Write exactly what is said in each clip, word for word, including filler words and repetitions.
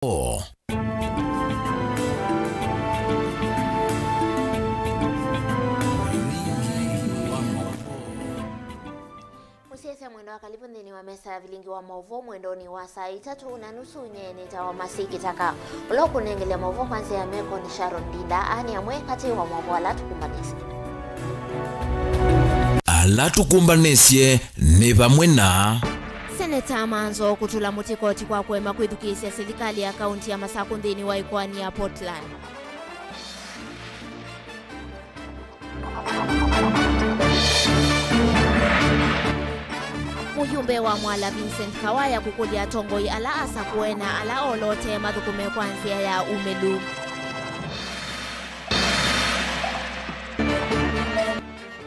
Maũvoo. Mũsyaĩĩsya mwendwa, kalĩvu nthĩnĩ wa mesa ya vilingi wa maũvoo mwendonĩ wa saa itatũ na nusu. Nyie nĩtawa Masi Kĩtaka. Ũla ũkũnengelea maũvoo kwa nzĩa ya meko nĩ Sharon Ndinda. Aa nĩ amwe katĩ wa maũvoo ala tũkũmbanĩsye. Ala tũkũmbanĩsye nĩ vamwe na. Seneta Manzo kũtũla mũtĩ koti kwa kũema kwĩthukĩĩsya silikalĩ ya kaunti ya Masakũ nthĩnĩ wa ĩkoani ya Portland. Mũyumbe wa Mwala Vincent Kawaya kũkũlya atongoi ala asakũe na ala oloote mathũkũme kwa nzĩa ya umĩlu.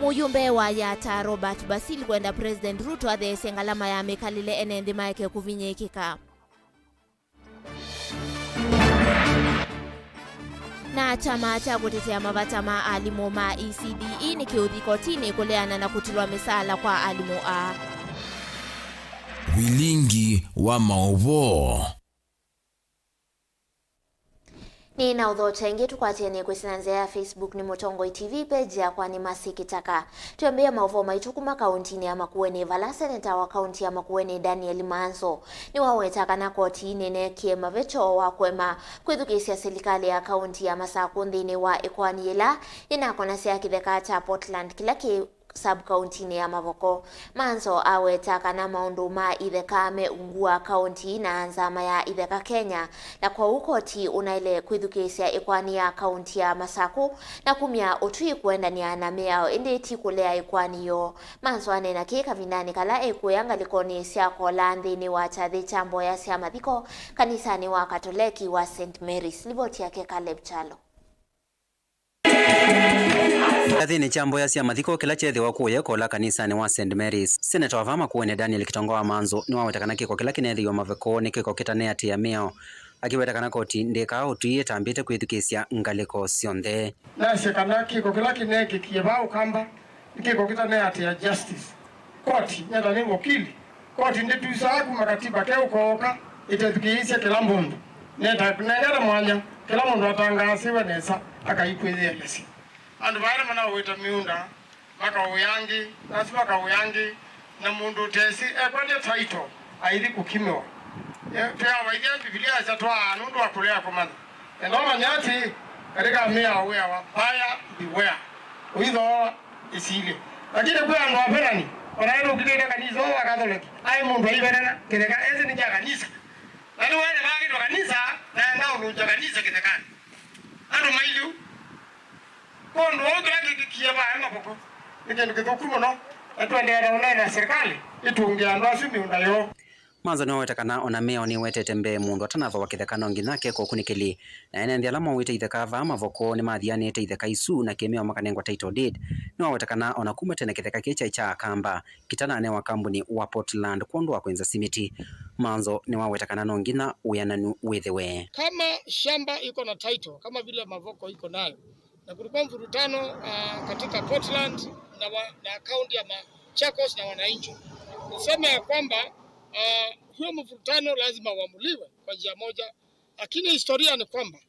Mũyumbe wa Yatta Robert Basil kwenda President Ruto atheesye ngalama ya mĩkalĩle ene nthĩ maeke kũvinyĩĩkĩka. Na kyama kya kũtetea mavata ma alimũ ma E C D E nĩkĩũthi kotinĩ kũleana na kũtulwa mĩsaala kwa alimũ aa. Vilingi wa maũvoo. Nĩ na ũthokya ĩngĩ tũkwatĩanĩe kwĩsĩ na nzĩa ya Facebook nĩ Mũtongoi T V, page yakwa nĩ Masi Kĩtaka. Twĩambĩĩa maũvoo maitũ kuma kauntinĩ ya Makueni, vala seneta wa kaunti ya Makueni, Daniel Manzo, nĩwaweta kana koti nĩneekie mavetyo wa kũema kwĩthukĩĩsya silikalĩ ya kaunti ya Masakũ nthĩnĩ wa ĩkoani yĩla yĩnakonasya kĩtheka kya Portland kĩla kĩ sub-kauntinĩ ya Mavoko. Manzo aweta kana maũndũ ma itheka me ungu wa kaunti na nzama ya Itheka Kenya, na kwoou koti ũnaĩle kwĩthukĩĩsya ĩkoani ya kaunti ya Masakũ na kumya ũtwi kũendanĩa na mĩao, ĩndĩ ti kũlea ĩkoani yoo. Manzo aneena kĩĩ kavindanĩ kala ekũya ngalĩkonĩ sya kola nthĩnĩ wa kyathĩ kya mboya sya mathiko kanisanĩ wa Katoleki wa Saint Mary's. Livoti yake Caleb Kyalo. Kyathĩnĩ kya mboya sya mathiko kĩla kyethĩwa kũya kola kanisanĩ wa Saint Mary's, seneta wa vaa Makueni Daniel Kitonga wa Manzo nĩwaweta kana kĩko kĩla kĩneethĩiwe maveko nĩ kĩko kĩtaneatĩĩa mĩao, akĩweta kana koti ndĩkaa ũtwi ĩtambĩte kwĩthukĩĩsya ngalĩko syonthe. Nasye kana kĩko kĩla kĩneekĩkie vaa Ũkamba nĩ kĩko kĩtaneatĩĩa justice. Koti, nyenda nĩ wakili, koti ndĩtusaa kuma katiba keũ kooka ĩtethukĩĩsye kĩla mũndũ. Nenda nengane mwanya kĩla mũndũ atangaasiwe nesa akaikwĩyĩelesya. Andũ vaĩle manaũĩta mĩũnda, makaũĩa angĩ, na asu makaũĩa angĩ, na mũndũ ũtesĩ ekwatya title aithi kũkimĩwa. E, twĩawa ithe Mbivilia yasya twaa nũndũ wa kũlea kũmanya. Enda ũmanye atĩĩ, katika mĩao wĩawa, buyer beware. Ũithooa ĩsilye. Lakini kwĩ andũ avenani, ona ĩndĩ ũkilĩte kanisa ũũ wa Katholeki, aĩ mũndũ aivenana, kĩtheka ĩsĩ nĩ kya kanisa. Na nĩwaĩle vaakĩtwe kanisa, na enda ũlũngya kanisa kĩthekanĩ. Andũ mailyĩ ũu. Kũndũ ũu kĩla kĩkĩkie vaĩ mavoko, nĩ kĩndũ kĩthũku mũno, na tũendeea na ũneena serikali ĩtũngĩe andũ asu mĩũnda yoo. Manzo nĩwaweta kana ona mĩao nĩwetete mbee mũndũ atanathooa kĩtheka no nginya ake kũkunĩkĩli. Na ene nthĩ ala maũĩte itheka vaa mavoko nĩmathianĩte itheka isu na kĩmĩao makanengwa title deed. Nĩwaweta kana ona kuma tene kĩtheka kĩĩ kyaĩ kya Akamba, kĩtananewa kambuni wa Portland kwondũ wa kwĩnza simiti. Manzo nĩwaweta kana no nginya wĩananu wĩthĩwe. Kama shamba iko na title, kama vile Mavoko iko nayo, na kulikuwa mvurutano, ah, katika Portland na wa-, na kaunti ya Machakos na wananchi. Niseme ya kwamba, ah, huyo mvurutano lazima uamuliwe kwa njia moja, lakini historia ni kwamba,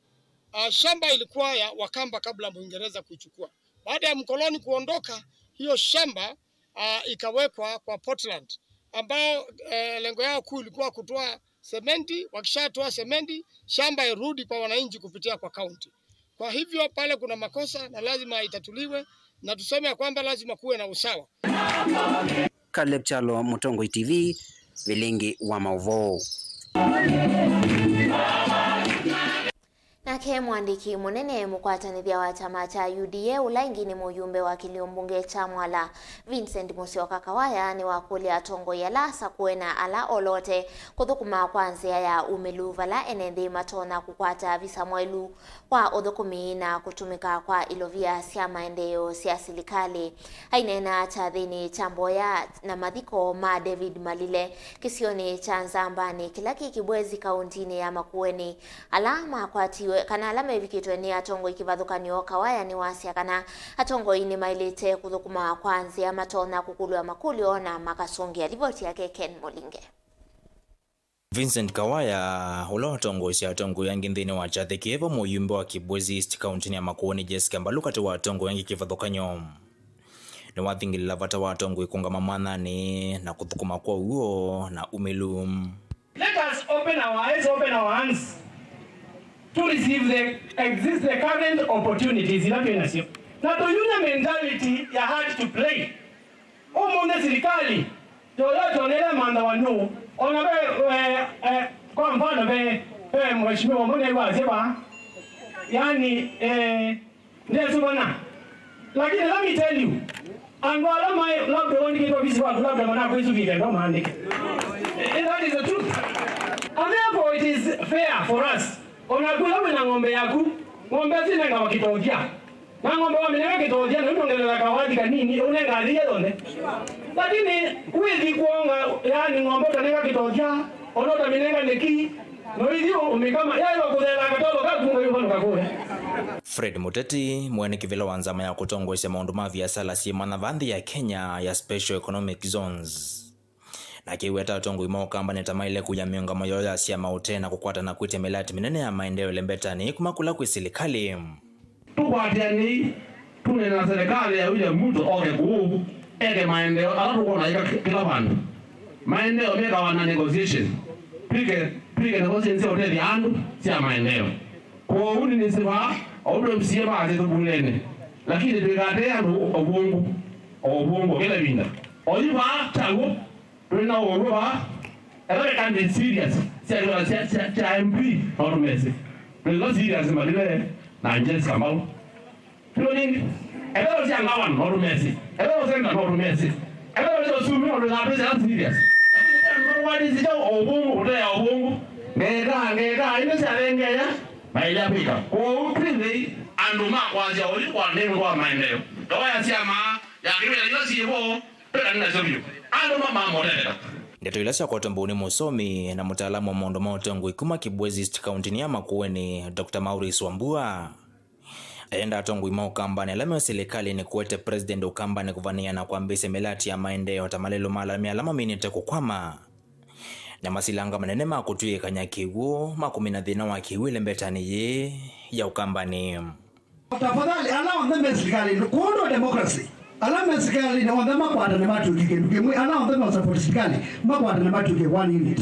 ah, shamba ilikuwa ya Wakamba kabla Mwingereza kuchukua. Baada ya mkoloni kuondoka, hiyo shamba, ah, ikawekwa kwa Portland, ambao, eh, lengo yao kuu ilikuwa kutoa sementi. Wakishatoa sementi, shamba irudi kwa wananchi kupitia kwa kaunti. Kwa hivyo pale kuna makosa na lazima itatuliwe, na tuseme ya kwamba lazima kuwe na usawa. Caleb Kyalo, Mũtongoi T V, vilingi wa maũvoo. Nake mũandĩki mũnene mũkwatanĩthya wa kyama kya U D A, ũla ĩngĩ nĩ mũyumbe wa kĩlio mbunge kya Mwala, Vincent Musyoka Kawaya, nĩwakũlya atongoi ala asakũe na ala oloote kũthũkũma kwa nzĩa ya umĩlu vala ene nthĩ matonya kũkwata visa mwaĩlu wa ũthũkũmi na kũtũmĩka kwa ilovia sya maendeeo sya silikalĩ. Aineena kyathĩnĩ kya mboya na mathiko ma David Malile kĩsionĩ kya Nzambanĩ, kĩla kĩ Kibwezi, kauntinĩ ya Makueni, ala makwatiwe, kana ala mevikĩtwe nĩ atongoi kĩvathũkany'o, Kawaya nĩwasya kana atongoi nĩmaĩlĩte kũthũkũma kwa nzĩa matonya kũkũlw'a makũlyo na makasũngĩa. Livoti yake Ken Mũlinge. Vincent Kawaya, ũla watongoesya atongoi angĩ nthĩnĩ wa kyathĩ kĩĩ, vamwe mũyumbe wa Kibwezi East kauntinĩ ya Makueni Jessica Mbalu, katĩ wa atongoi angĩ kĩvathũkany'o, nĩwathingĩlĩla vata wa atongoi kũngama mwananĩ na kũthũkũma kwa w'o na umĩlu. Let us open our eyes, open our hands to receive the exist, the current opportunities ila twĩ nasyo. Na tũyumye mentality ya hard to play. Ũmũnthĩ sirikali yoyote onele mantha wa nũ, ona ve, eh, eh, kwa mfano ve, ve mheshimiwa ũmwe nĩwasye va, yani, eh, ndesũvana. Lakini let me tell you, andũ ala mai labda wandĩkĩtwe visi waku labda manakwĩsukĩte ndo maandĩke. Eh, that is the truth. And therefore it is fair for us. Ona kula wĩna ng'ombe yaku, ng'ombe sinengawa kĩtothya. Na ng'ombe wamĩnenga kĩtothya, na ũtongelela kawathi kanini, ũnenga athĩ yonthe. Lakini wĩthi kuonga, yani ng'ombe ũtanenga kĩtothya, ona ũtamĩnenga nĩki, no ithi ũmĩkama, yaĩwa kũthela katolo kaku, ngai ũvanũka kũya. Fred Muteti, mwene kĩvĩla wa nzama ya kũtongoesya maũndũ ma viasala syĩ mana va nthĩ ya Kenya ya Special Economic Zones. Nake weta atongoi ma ũkambanĩ ta maĩle kũya mĩũngamo yoo ya syama ũtee na kũkwatana kwĩtya mĩlati mĩnene ya maendeeo ĩlembetanĩ kuma kũla kwĩ silikalĩ. Tũkwatĩanei, tũneene na silikalĩ ya William Ruto oke kũũ, eke maendeeo ala tũkwona ĩka kĩ-, kĩla vandũ. Maendeeo mekawa na negotiation. Twĩke, twĩke negotiation sya ũtethya andũ sya maendeeo. Kwoou nĩnĩsĩ vaa, o ũndũ M C A maasya tũvulene, lakini ndwĩkatee andũ ũvũngũ, o ũvũngũ kĩla ĩvinda. O yu vaa kyaw'o, twĩ na ũw'o vaa, ethĩwa we candidate serious sya, sya, sya, sya M P, no tũmesĩ. Twĩ ĩla serious Malile na Jessica Mbalu. Twĩ nini? Ethĩwa sya ngavana, no tũmesĩ. Ethĩwa senator, no tũmesĩ. Ethĩwa sya ũsumbi, no tũmesĩ. Twĩ serious. Lakini kwa nini sija ũvũngũ, ũtea ũvũngũ? Ngeka, ngeka, ino sya vengeya. Maĩlya kwĩka. Kwoou twĩthei andũ ma kwasya ũyu kwa nĩ ũndũ wa maendeeo. Ndoa ya syama ya kĩwĩla ila syĩvo, twĩkani nasyo vyũ. Andũ ma mamotetheka. Ndeto ila syakwatwa mbau nĩ mũsomi na mũtaalamu wa maũndũ ma ũtongoi kuma Kibwezi East kauntinĩ ya Makueni, Doctor Maurice Wambua. Ayenda atongoi ma ũkambanĩ ala me silikalĩnĩ kũete president ũkambanĩ kũvanĩĩa na kwambĩĩsya mĩlati ya maendeeo ta malelũ ma alamya ala maminĩte kũkwama. Na masilanga manene ma kũtw'ĩĩkany'a kĩw'ũ ma kũmina thĩna wa kĩw'ũ ĩlembetanĩ yĩĩ ya ũkambanĩ. Tafadhali, ala onthe me silikalĩnĩ, kũndũ democracy, ala me silikalĩnĩ onthe makwatane matw'ĩke kĩndũ kĩmwe, ala onthe me support silikalĩ makwatane matw'ĩke one unit.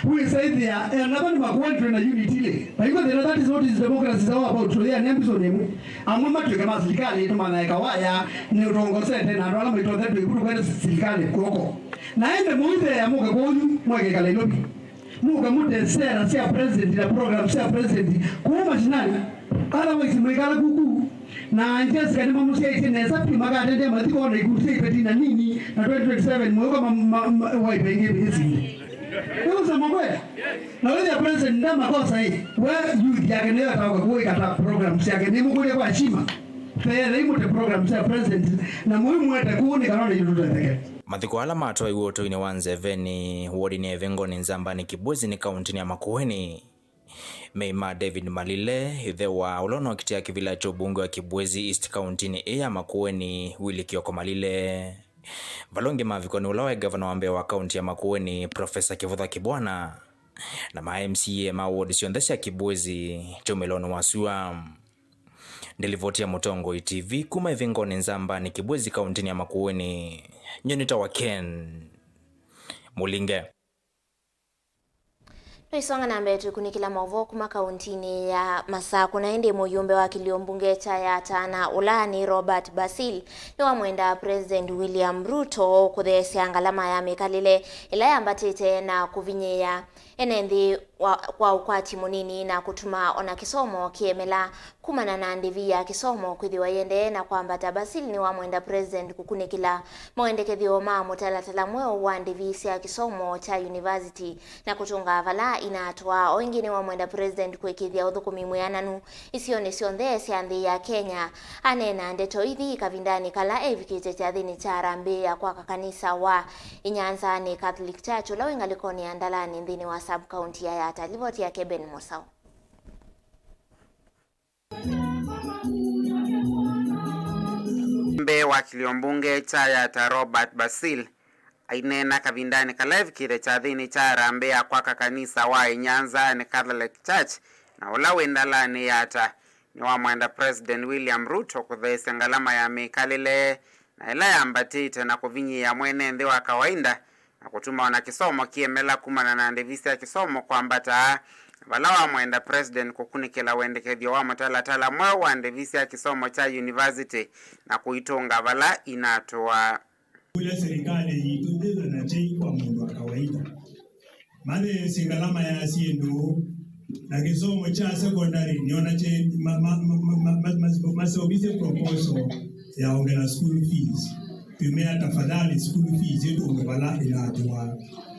Wĩsaĩthĩa, eh, nava nĩ Makueni twĩ na unit ilĩ. Vaiko thĩna, that is what is democracy is all about. So, yeah, nĩ ambition ĩmwe. Amwe matw'ĩke ma silikalĩ, tũmanyae Kawaya nĩ ũtongosete na andũ ala maitothe twĩ vu tũkwete silikalĩ kw'oko. Na ĩndĩ mũitheea mũke kũu yu, mweke ĩkala Nairobi. Mũke mũte sera sya president na program sya president kũu mashinani. Otherwise, mwĩkala kuku. Na Jessica nĩmamũsyaĩtye nesa vyũ, makatendea mathiko na ikundi sya iveti na nini, na twenty twenty-seven mwĩũka ma, ma, ma, Wiper ĩngĩ ĩsinde. Nĩ kusema kweli? Na wĩthĩa president nda makosa ĩ, we youth yake nĩyo ĩtaũka kũũ ĩkata programs yake, nĩmũkũlya kwa heshima. Teyethei mũte programs sya president, na mũimwete kũũ nĩ kana ona itũ tũtetheke. Mathiko ala matwaiwe ũtũinĩ wa Nzeveni, wodinĩ ya Ĩvĩngonĩ Nzambanĩ Kibwezi nĩ kauntinĩ ya Makueni. Meima David Malile, ĩthe wa ũla ũnokitĩa kĩvĩla kya ũmbunge wa Kibwezi East kauntinĩ ĩĩ ya Makueni, Willy Kioko Malile. Vala ũngĩ mavikwa nĩ ũla waĩ ngavana wa mbee wa kaunti ya Makueni, Professor Kivutha Kibwana, na ma M C A ma ward syonthe sya Kibwezi kyaumĩlonĩ wa sua. Nĩ livoti ya Mũtongoi T V kuma Ĩvĩngonĩ Nzambanĩ Kibwezi kauntinĩ ya Makueni. Nyie nĩtawa Ken Mũlinge. Tũisonga na mbee, tũkunĩkĩla maũvoo kuma kauntinĩ ya Masakũ, na ĩndĩ mũyũmbe wa kĩlio mbunge kya Yatana, ũla nĩ Robert Basil, nĩwamwenda President William Ruto kũtheesya ngalama ya mĩkalĩle ĩla yambatĩte na kũvinyĩĩa ene nthĩ wa, kwa ũkwati mũnini na kũtuma ona kĩsomo kĩemela. Kumana na ndĩvi ya kĩsomo kwĩthĩwa ĩendee na kwambata, Basil nĩwamwenda President kũkunĩkĩla mawendekethyo ma mũtalatala mweũ wa ndĩvi sya kĩsomo kya yunivasiti na kũtũnga vala inatwaa. O ĩngĩ, nĩwamwenda President kũĩkĩĩthya ũthũkũmi mwĩananu isionĩ syonthe sya nthĩ ya Kenya. Aneena ndeto ithi kavindanĩ kala evikĩte kyathĩnĩ kya harambee ya kwaka kanisa wa Inyanzani Catholic Church, ũla wĩ ngalĩkonĩ ya Ndalani, nthĩnĩ wa sub-county ya Yatta. Livoti yake Ben Mũsaũ. Mbee wa kĩlio mbunge kya Yatta, Robert Basil Aineena kavindanĩ kala evikĩte kyathĩnĩ kya harambee ya kwaka kanisa wa Inyanza, yani Catholic Church, na ũla wĩ Ndalani Yatta, nĩwamwenda President William Ruto kũtheesya ngalama ya mĩkalĩle na ĩla yambatĩte na kũvinyĩĩa mwene nthĩ wa kawaida, na kũtuma ona kĩsomo kĩemela kumana na ndĩvi sya kĩsomo kwambata, vala wamwenda President kũkunĩkĩla wendekethyo wa mũtalatala mweũ wa ndĩvi sya kĩsomo kya yunivasĩtĩ na kũitũnga vala inatũa. Kũlya silikalĩ yitũ ndĩthwe na kyei kwa mũndũ wa kawaida. Matheesye ngalama ya syĩndũ na kĩsomo kya sekondalĩ nĩona kyei ma- ma- ma- ma- ma- ma- ma- maseũvisye proposal ya ongela school fees. Twĩmea tafadhali school fees ĩtũnge vala ĩnatũa.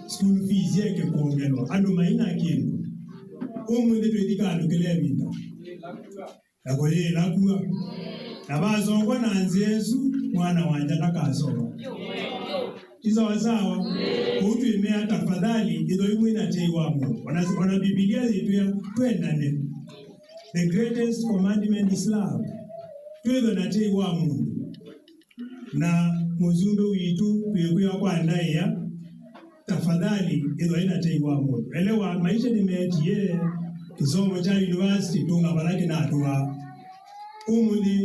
School fees yeke kwongelwa andũ maina kĩndũ. Ũmũnthĩ twĩthika andũ kĩla ĩvinda na kũyĩĩla kua. Na vasongwa na nzĩa ĩsu, mwana wa nja ndakasoma. Ti sawa sawa? Kũu twĩmea tafadhali ĩthwa imwĩ na kyei wa mũndũ. Ona, ona Mbivilia yĩtwĩa twendane. The greatest commandment is love. Twĩthwe na kyei wa mũndũ. Na mũsumbĩ witũ twĩkwĩa kwa ndaĩa, tafadhali ĩthwa ĩna tei wa mũndũ. Elewa, maisha nĩmetie, kĩsomo kya university tũnga vala kĩnatũaa. Ũmũnthĩ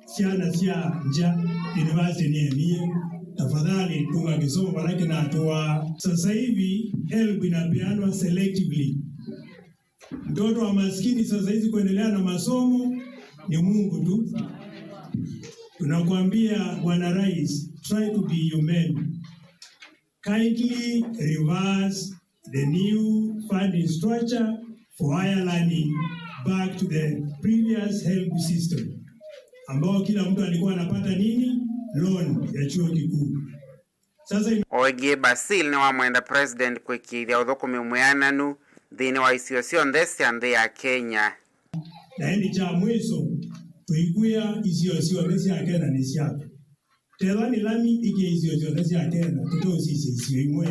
syana sya nja university nĩemie, tafadhali tũnga kĩsomo vala kĩnatũaa. Sasa hivi help inapeanwa selectively. Mtoto wa maskini sasa hizi kuendelea na masomo ni Mungu tu. Tunakuambia Bwana Rais, try to be humane. Kindly reverse the new funding structure for higher learning back to the previous help system, ambao kila mtu alikuwa anapata nini? Loan ya chuo kikuu. Sasa ĩno Oigĩ Basil nĩwamwenda President kũĩkĩĩthya ũthũkũmi mwĩananu nthĩnĩ wa isio syonthe sya nthĩ ya Kenya. Na ĩndĩ kya mwĩso, tũikwĩa isio syonthe sya Kenya nĩ syaku. Tethwa nĩ lami ĩkĩe isio syonthe sya Kenya, tũteũsisya isio imwe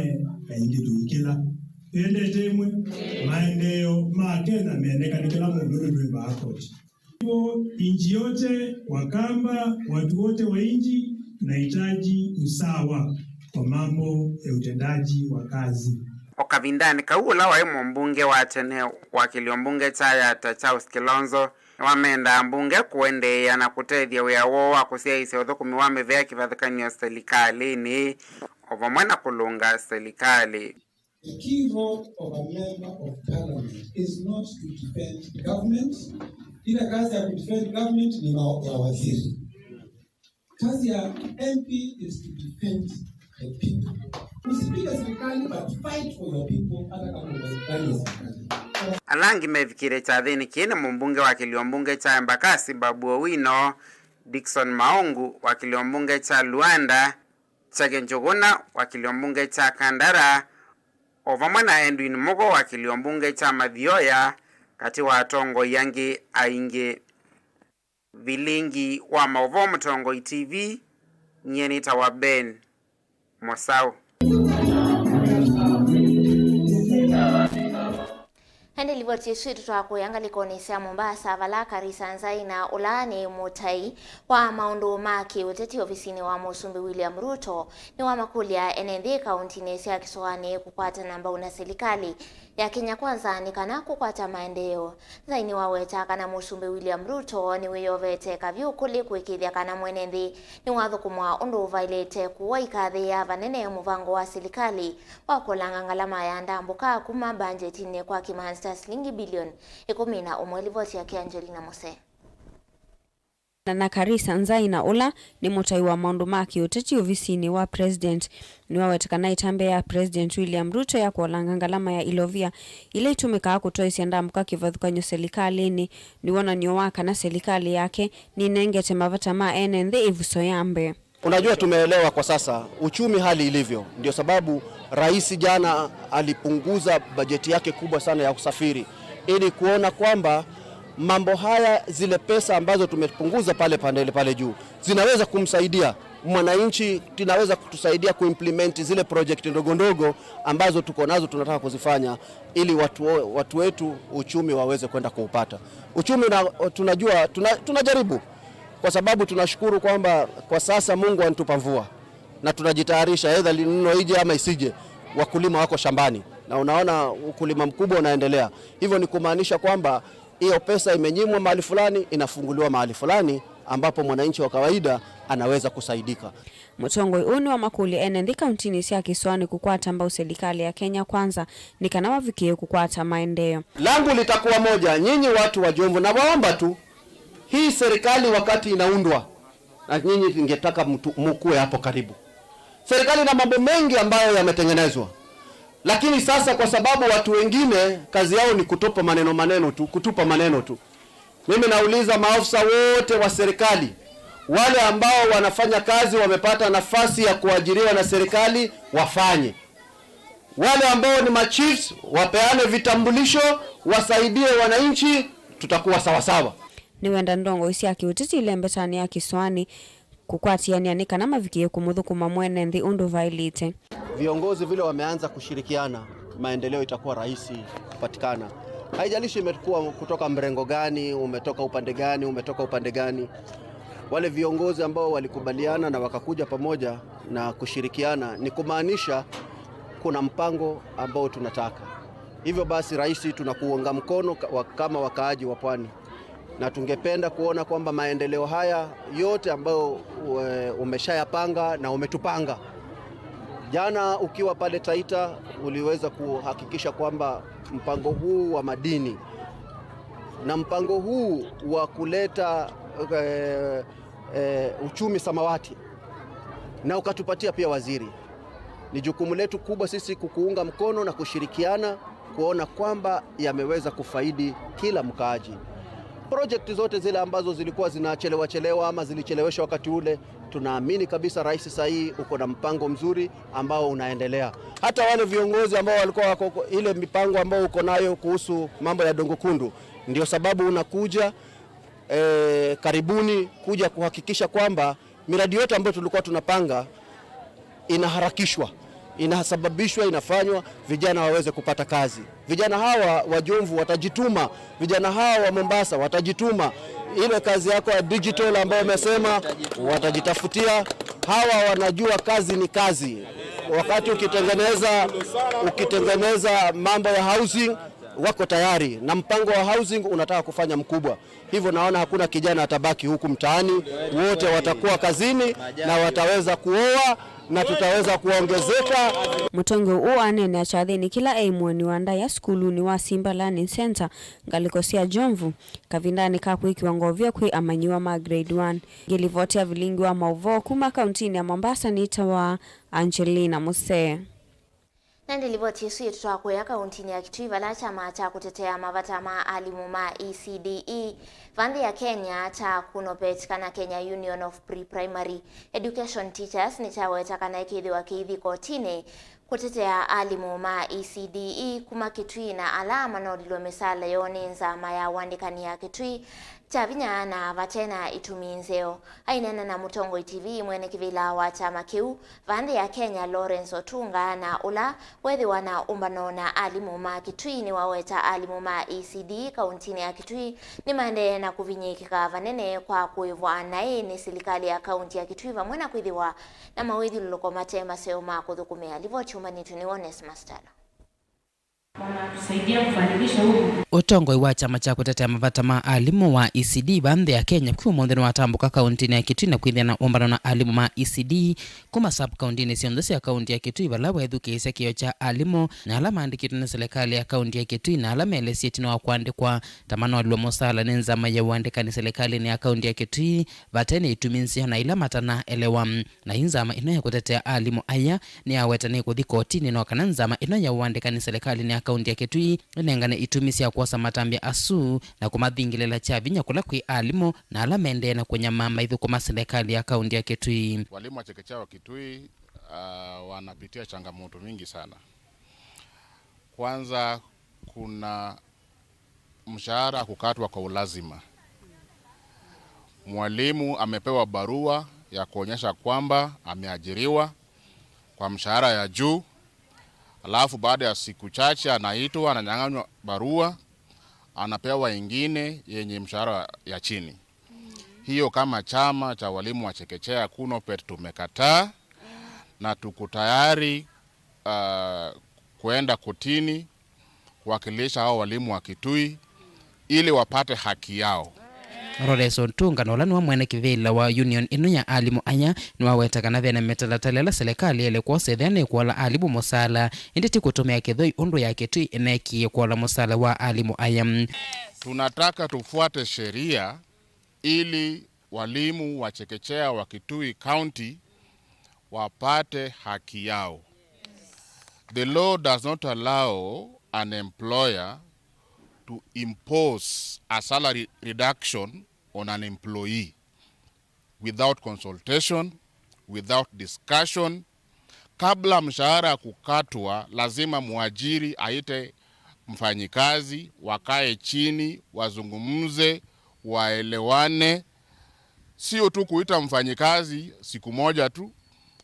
na ingĩ tũikĩla. Twendete ĩmwe, maendeeo ma Kenya meeneka nĩ kĩla mũndũ nũtwĩmbaa koti. Hivyo, nchi yote, Wakamba, watu wote wa nchi, tunahitaji usawa kwa mambo ya utendaji wa kazi. O kavindanĩ kau, ũla waĩ mũmbunge wa tene wa kĩlio mbunge kya Yatta, Charles Kilonzo, nĩwamendaa mbunge kũendeea na kũtethya wĩa woo wa kũsyaĩĩsya ũthũkũmi wa mĩvea kĩvathũkany'o silikalĩnĩ, o vamwe na kũlũnga silikalĩ. The key role of a member of parliament is not to defend government. Ile kazi ya kudefend government ni ma- ya waziri. Kazi ya M P is to defend the people. Usipige serikali, but fight for your people, hata kama uko ndani ya serikali. Ala angĩ mevikĩte kyathĩnĩ kĩĩ nĩ mũmbunge wa kĩlio mbunge kya Embakasi, Babu Owino, Dickson Maungu wa kĩlio mbunge kya Luanda, Chege Njuguna wa kĩlio mbunge kya Kandara, o vamwe na Edwin Mugo wa kĩlio mbunge kya Mathioya, katĩ wa atongoi angĩ aingĩ. Vilingi wa maũvoo Mũtongoi T V, nyie nĩtawa Ben Mũsaũ. Ĩndĩ livoti ĩsu ĩtũtwaa kũya ngalĩkonĩ sya Mombasa, vala Karisa Nzaina, ũla nĩ mũtai wa maũndũ ma kĩũteti ovisinĩ wa Mũsumbĩ William Ruto, nĩwamakũlya ene nthĩ kauntinĩ sya Kĩsũanĩ kũkwatana mbau na silikalĩ ya Kenya Kwanza nĩ kana kũkwata maendeeo. Nzaina waweta kana Mũsumbĩ William Ruto nĩwĩyovete kavyũ kũlĩ kũĩkĩĩthya kana mwene nthĩ nĩwathũkũma ũndũ ũvaĩlĩte kũaikathĩĩa vanene mũvango wa silikalĩ wa kũlanga ngalama ya ndambũka kuma mbanjetinĩ kwa kĩmanzi kya silingi bilioni ĩkũmi na ũmwe. Livoti yake Angelina Mose. Na, na Karisa Nzaina, ũla nĩ mũtai wa maũndũ ma kĩũteti ovisinĩ wa President, nĩwaweta kana ĩtambya ya President William Ruto ya kũolanga ngalama ya ilovia ila itũmĩkaa kũtwaĩsya ndambũka kĩvathũkany'o silikalĩnĩ nĩ wonany'o wa kana silikalĩ yake nĩnengete mavata ma ene nthĩ ĩvuso ya mbee. Unajua, tumeelewa kwa sasa uchumi hali ilivyo, ndio sababu rais jana alipunguza bajeti yake kubwa sana ya usafiri ili kuona kwamba mambo haya, zile pesa ambazo tumepunguza pale pande ile pale juu zinaweza kumsaidia mwananchi, zinaweza kutusaidia kuimplement zile project ndogo ndogo ambazo tuko nazo tunataka kuzifanya ili watu, watu wetu uchumi waweze kwenda kuupata. Uchumi na, tunajua, tuna, tunajaribu kwa sababu tunashukuru kwamba kwa sasa Mungu anatupa mvua. Na tunajitayarisha, either El Nino ije ama isije, wakulima wako shambani. Na unaona ukulima mkubwa unaendelea. Hivyo ni kumaanisha kwamba hiyo pesa imenyimwa mahali fulani, inafunguliwa mahali fulani, ambapo mwananchi wa kawaida anaweza kusaidika. Mũtongoi ũũ nĩwamakũlya ene nthĩ kauntinĩ sya Kĩsũanĩ kũkwata mbau silikalĩ ya Kenya Kwanza nĩ kana mavikĩe kũkwata maendeeo. Langu litakuwa moja, nyinyi watu wa Jomvu, nawaomba tu, hii serikali wakati inaundwa, na nyinyi ningetaka mtu-, mukue hapo karibu. Serikali ina mambo mengi ambayo yametengenezwa, lakini sasa kwa sababu watu wengine kazi yao ni kutupa maneno, maneno tu, kutupa maneno tu, mimi nauliza maafisa wote wa serikali, wale ambao wanafanya kazi, wamepata nafasi ya kuajiriwa na serikali, wafanye. Wale ambao ni machiefs, wapeane vitambulisho, wasaidie wananchi, tutakuwa sawasawa. Nĩwenda ndongoi sya kĩũteti ilembetanĩ ya Kĩsũanĩ kũkwatĩanĩa nĩ kana mavikĩe kũmũthũkũma mwene nthĩ ũndũ vaĩlĩte. Viongozi vile wameanza kushirikiana, maendeleo itakuwa rahisi kupatikana. Haijalishi imekuwa kutoka mrengo gani, umetoka upande gani, umetoka upande gani. Wale viongozi ambao walikubaliana na wakakuja pamoja na kushirikiana, ni kumaanisha kuna mpango ambao tunataka. Hivyo basi, Rais, tunakuunga mkono ka-, wa-, kama wakaaji wa Pwani. Na tungependa kuona kwamba maendeleo haya yote ambayo, e, umeshayapanga na umetupanga. Jana ukiwa pale Taita, uliweza kuhakikisha kwamba mpango huu wa madini na mpango huu wa kuleta, e, e, uchumi samawati, na ukatupatia pia waziri. Ni jukumu letu kubwa sisi kukuunga mkono na kushirikiana kuona kwamba yameweza kufaidi kila mkaaji. Project zote zile ambazo zilikuwa zinachelewa chelewa ama zilicheleweshwa wakati ule, tunaamini kabisa Rais sahii uko na mpango mzuri ambao unaendelea. Hata wale viongozi ambao walikuwa wako, ile mipango ambayo uko nayo kuhusu mambo ya Dongo Kundu, ndio sababu unakuja, eh, karibuni kuja kuhakikisha kwamba miradi yote ambayo tulikuwa tunapanga inaharakishwa, inasababishwa, inafanywa, vijana waweze kupata kazi. Vijana hawa wa Jomvu watajituma, vijana hawa wa Mombasa watajituma. Ile kazi yako ya digital ambayo umesema, watajitafutia. Hawa wanajua kazi ni kazi. Wakati ukitengeneza, ukitengeneza mambo ya housing, wako tayari. Na mpango wa housing unataka kufanya mkubwa. Hivyo naona hakuna kijana atabaki huku mtaani, wote watakuwa kazini na wataweza kuoa na tutaweza kuongezeka. Mũtongoi ũũ aneenea kyathĩnĩ kĩla e mũeni wa ndaĩa sukulunĩ wa Simba Learning Centre, ngalĩko sya Jomvu, kavindanĩ ka kwĩkĩwa ngovia kwĩ amanyĩw'a ma grade one. Ngĩlivoti ya vilingi wa maũvoo kuma kauntinĩ ya Mombasa nĩtawa Angelina Musee. Na ĩndĩ livoti ĩsu yĩtũtwaa kũya kauntinĩ ya Kitui, vala kyama kya kũtetea mavata ma alimũ ma E C D E va nthĩ ya Kenya kya KUNOPET, kana Kenya Union of Pre-Primary Education Teachers, nĩkyaweta kana kĩthĩwa kĩithi kotinĩ kũtetea alimũ ma E C D E kuma Kitui na ala manolilwe mĩsaala yoo nĩ nzama ya ũandĩkani ya Kitui kya vinya na vate na itumi nzeo. Aineena na Mũtongoi T V, mwene kĩvĩla wa kyama kĩu va nthĩ ya Kenya, Lawrence Otunga, na ũla wethĩwa na ũmbano na alimũ ma Kitui, nĩwaweta alimũ ma E C D kauntinĩ ya Kitui nĩmaendee na kũvinyĩĩkĩka vanene kwa kũĩvwa naĩ nĩ silikalĩ ya kaunti ya Kitui, vamwe na kwĩthĩwa na mawĩthyũlũlũko mate maseo ma kũthũkũmĩa. Livoti ũmbanĩtwe nĩ Onesmus Tala. Wanatusaidia kufanikisha huu. Ũtongoi wa kyama kya kũtetea mavata ma alimũ wa E C D va nthĩ ya Kenya kũ ũmũnthĩ nĩwatambũka kauntinĩ ya Kitui na kwĩthĩa na ũmbano na alimũ ma E C D kuma sub kauntinĩ syonthe sya kaunti ya Kitui, vala weethukĩĩsya kĩo kya alimũ na ala maandĩkĩtwe nĩ silikalĩ ya kaunti ya Kitui na ala melesye ĩtina wa kũandĩkwa ta manolilwe mũsaala nĩ nzama ya ũandĩkani silikalĩnĩ ya kaunti ya Kitui vate na itumi nzeo na ila matanaelewa. Na ĩ nzama ĩno ya kũtetea alimũ aya nĩyaweta nĩ kũthi kotinĩ, no kana nzama ĩno ya ũandĩkani silikalĩnĩ ya kaunti ya Kitui ĩnengane itumi sya kwosa matambya asu na kũmathingĩlĩla kya vinya kũla kwĩ alimũ na ala maendee na kũnyamaa maithũkũma silikalĩ ya kaunti ya Kitui. Walimu wa chekechea wa Kitui, ah, wanapitia changamoto mingi sana. Kwanza, kuna mshahara kukatwa kwa ulazima. Mwalimu amepewa barua ya kuonyesha kwamba ameajiriwa kwa mshahara ya juu, alafu baada ya siku chache anaitwa, ananyang'anywa barua, anapewa ingine yenye mshahara ya chini. Hiyo kama chama cha walimu wa chekechea KUNOPET tumekataa. Na tuko tayari, uh, kuenda kotini kuwakilisha hao walimu wa Kitui ili wapate haki yao. Roles Otunga, na ũla nĩwe mwene kĩvĩla wa union ĩno ya alimũ aya, nĩwaweta kana vena mĩtalatala ĩla silikalĩ ĩlĩ kwosa ĩthĩa nĩkũola alimũ mũsaala, ĩndĩ ti kũtũmĩa kĩthũi ũndũ ya Kitui ĩneekie kũola mũsaala wa alimũ aya. Tunataka tufuate sheria ili walimu wa chekechea wa Kitui County wapate haki yao. The law does not allow an employer to impose a salary reduction on an employee without consultation, without discussion. Kabla mshahara kukatwa, lazima mwajiri aite mfanyikazi, wakae chini, wazungumze, waelewane. Sio tu kuita mfanyikazi siku moja tu,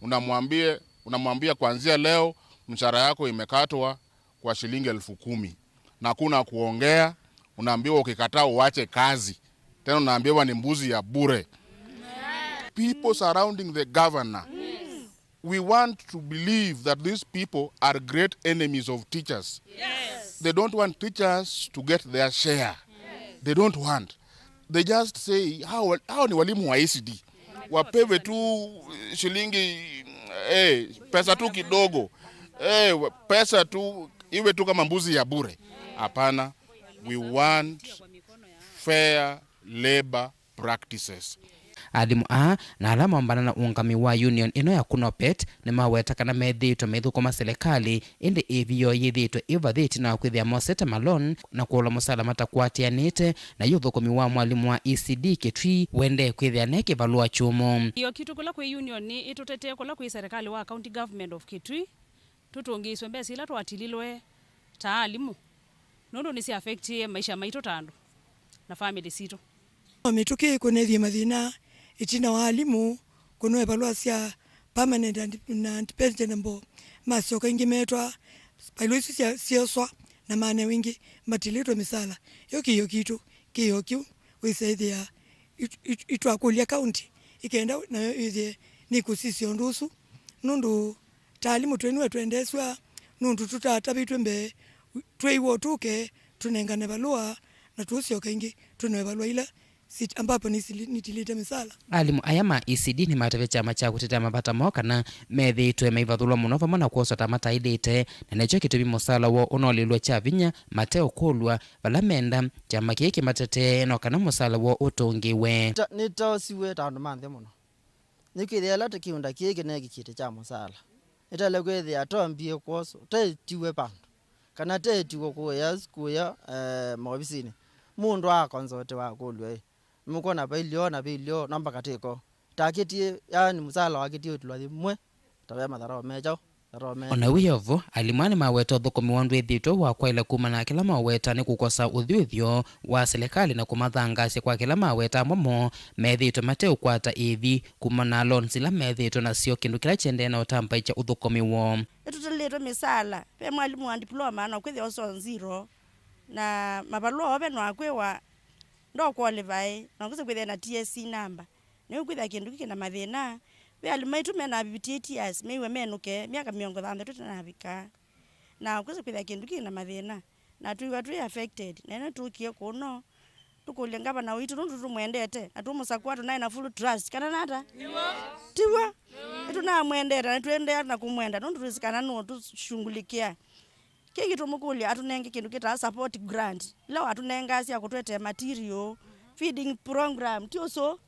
unamwambie, unamwambia, "Kuanzia leo mshahara yako imekatwa kwa shilingi elfu kumi." Na kuna kuongea, unaambiwa ukikataa uache kazi. Tena unaambiwa ni mbuzi ya bure. People surrounding the governor. We want to believe that these people are great enemies of teachers. Yes. They don't want teachers to get their share. Yes. They don't want. They just say, "Hao, hao ni walimu wa E C D. Wapewe tu, eh, shilingi, eh, pesa tu kidogo. Eh, wa-, pesa tu, iwe tu kama mbuzi ya bure." Hapana. We want fair labor practices. Alimũ aa na ala maũmbana na ũngami wa union ĩno ya KUNOPET nĩmaweta kana methĩĩtwe maithũkũma silikalĩ, ĩndĩ ĩvi yoo yĩthĩĩtwe ĩvathĩtĩ na kwĩthĩa mosete malon na kũola mũsala matakwatĩanĩte, na yu ũthũkũmi wa mwalimũ wa E C D Kitui wendee kwĩthĩa ne kĩvalũa kyũmũ. Kĩo kitũ kũla kwĩ union nĩ ĩtũtetee kũla kwĩ serikali wa County Government of Kitui, tũtũngĩĩswe mbesa ila twatililwe ta alimũ, nũndũ nĩsya affectie maisha maitũ ta andũ na family sitũ. No mĩtũkĩ kũnethie mathĩna ĩtina wa alimũ kũnwa ĩvalũa sya permanent and, na unpensionable masyoka ingĩ metwa, mbailũ isu sya-, syoswa na manewa ingĩ matilĩtwe mĩsala. Yo kĩĩo kitũ, kĩĩo kĩu wĩsa ĩthĩa it-, it-, itwakũlya kaunti ikenda nayo ĩthĩe nĩkũsisya ũndũ ũsu, nũndũ ta alimũ twĩnĩwe twendeesw'a nũndũ tũtatavĩtw'e mbee, twĩiwe ũtũke tũnengane valũa na tũũsyoka ĩngĩ tũnewe valũa ila sit-, ambapo nisili-, nitilĩte mĩsala. Alimũ aya ma E C D nĩmatavya kyama kya kũtetea mavata moo kana methĩĩtwe maivathũlwa mũno vamwe na kwoswa ta mataĩlĩte, na nĩkyo kĩtumi mũsala woo ũnolĩlwe kya vinya mateũkũlw'a vala menda kyama kĩĩ kĩmatetee no kana mũsala woo ũtũngĩwe. Ta-, nĩtaosiw'e ta andũ ma nthĩ mũno. Nĩkwĩthĩa ĩla kĩũnda kĩĩ kĩneekĩkie kĩtĩ kya mũsala, nĩtaĩle kwĩthĩa tombie kwoswa, teetiwe vandũ, kana teetiwe kũya, kũya, eh, maovisinĩ. Mũndũ akonzotewa akũlw'a, "Ĩ, nĩmũkwona vailyo na vailyo, no mpaka tĩko?" Takĩtie, yaani mũsala wakĩtie ũtulwa yĩmwe, ta ve matharau me kyaũ? O na wĩ o vo, alimũ aa nĩmaweta ũthũkũmi woo ndwĩthĩĩtwe wa kwaĩla kumana na kĩla maweta nĩ kũkosa ũthyũthyo wa silikalĩ na kũmathangaasya kwa kĩla maweta amwe moo methĩĩtwe mateũkwata ĩvi kumana na loans ila methĩĩtwe nasyo, kĩndũ kĩla kĩendee na ũtambaĩkya ũthũkũmi woo. Nĩtũtilĩtwe mĩsala, ve mwalimũ wa diploma no kwĩthĩa ũsoo zero, na mavalũa ove no akwĩwa ndo qualify, no kwĩsa kwĩthĩa na T S C number. Nĩwĩkwĩthĩa kĩndũ kĩkĩ na mathĩna. Ve alimũ maitũ me na fifty-eight years, meiwe menũke myaka mĩongo thanthatũ ĩtanavika. Na kwĩsa kwĩthĩa kĩndũ kĩkĩ na mathĩna. Na twĩw'a twĩ affected. Na ĩno tũkie kũno, tũkũlye ngavana witũ nũndũ tũmwendete, na tũmũsakũa tũnaĩ na full trust. Kana nata? Tiw'o? Nĩtũnamwendete na nĩtũendeea na kũmwenda nũndũ twĩsĩ kana nũũtũshughulikia. Kĩngĩ tũmũkũlya atũnenge kĩndũ kĩtaa support grant, ila watũnengaa sya kũtũetee material, feeding program, ti ũsũ?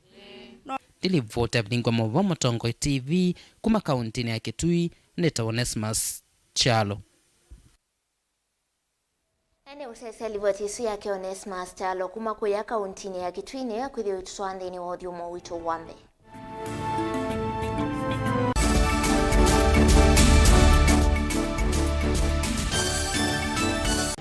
No. Ndilivoti ya Vilingwa Mauvoo, Mũtongoi T V, kuma kauntinĩ ya Kitui, nĩtawa Onesmus Kyalo. Ene ũsesya livoti ĩsu yake Onesmus Kyalo kuma kũya kauntinĩ ya Kitui nĩyo akwĩthĩwa ũitũtwaa nthĩnĩ wa ũthyũmũo witũ wa mbee.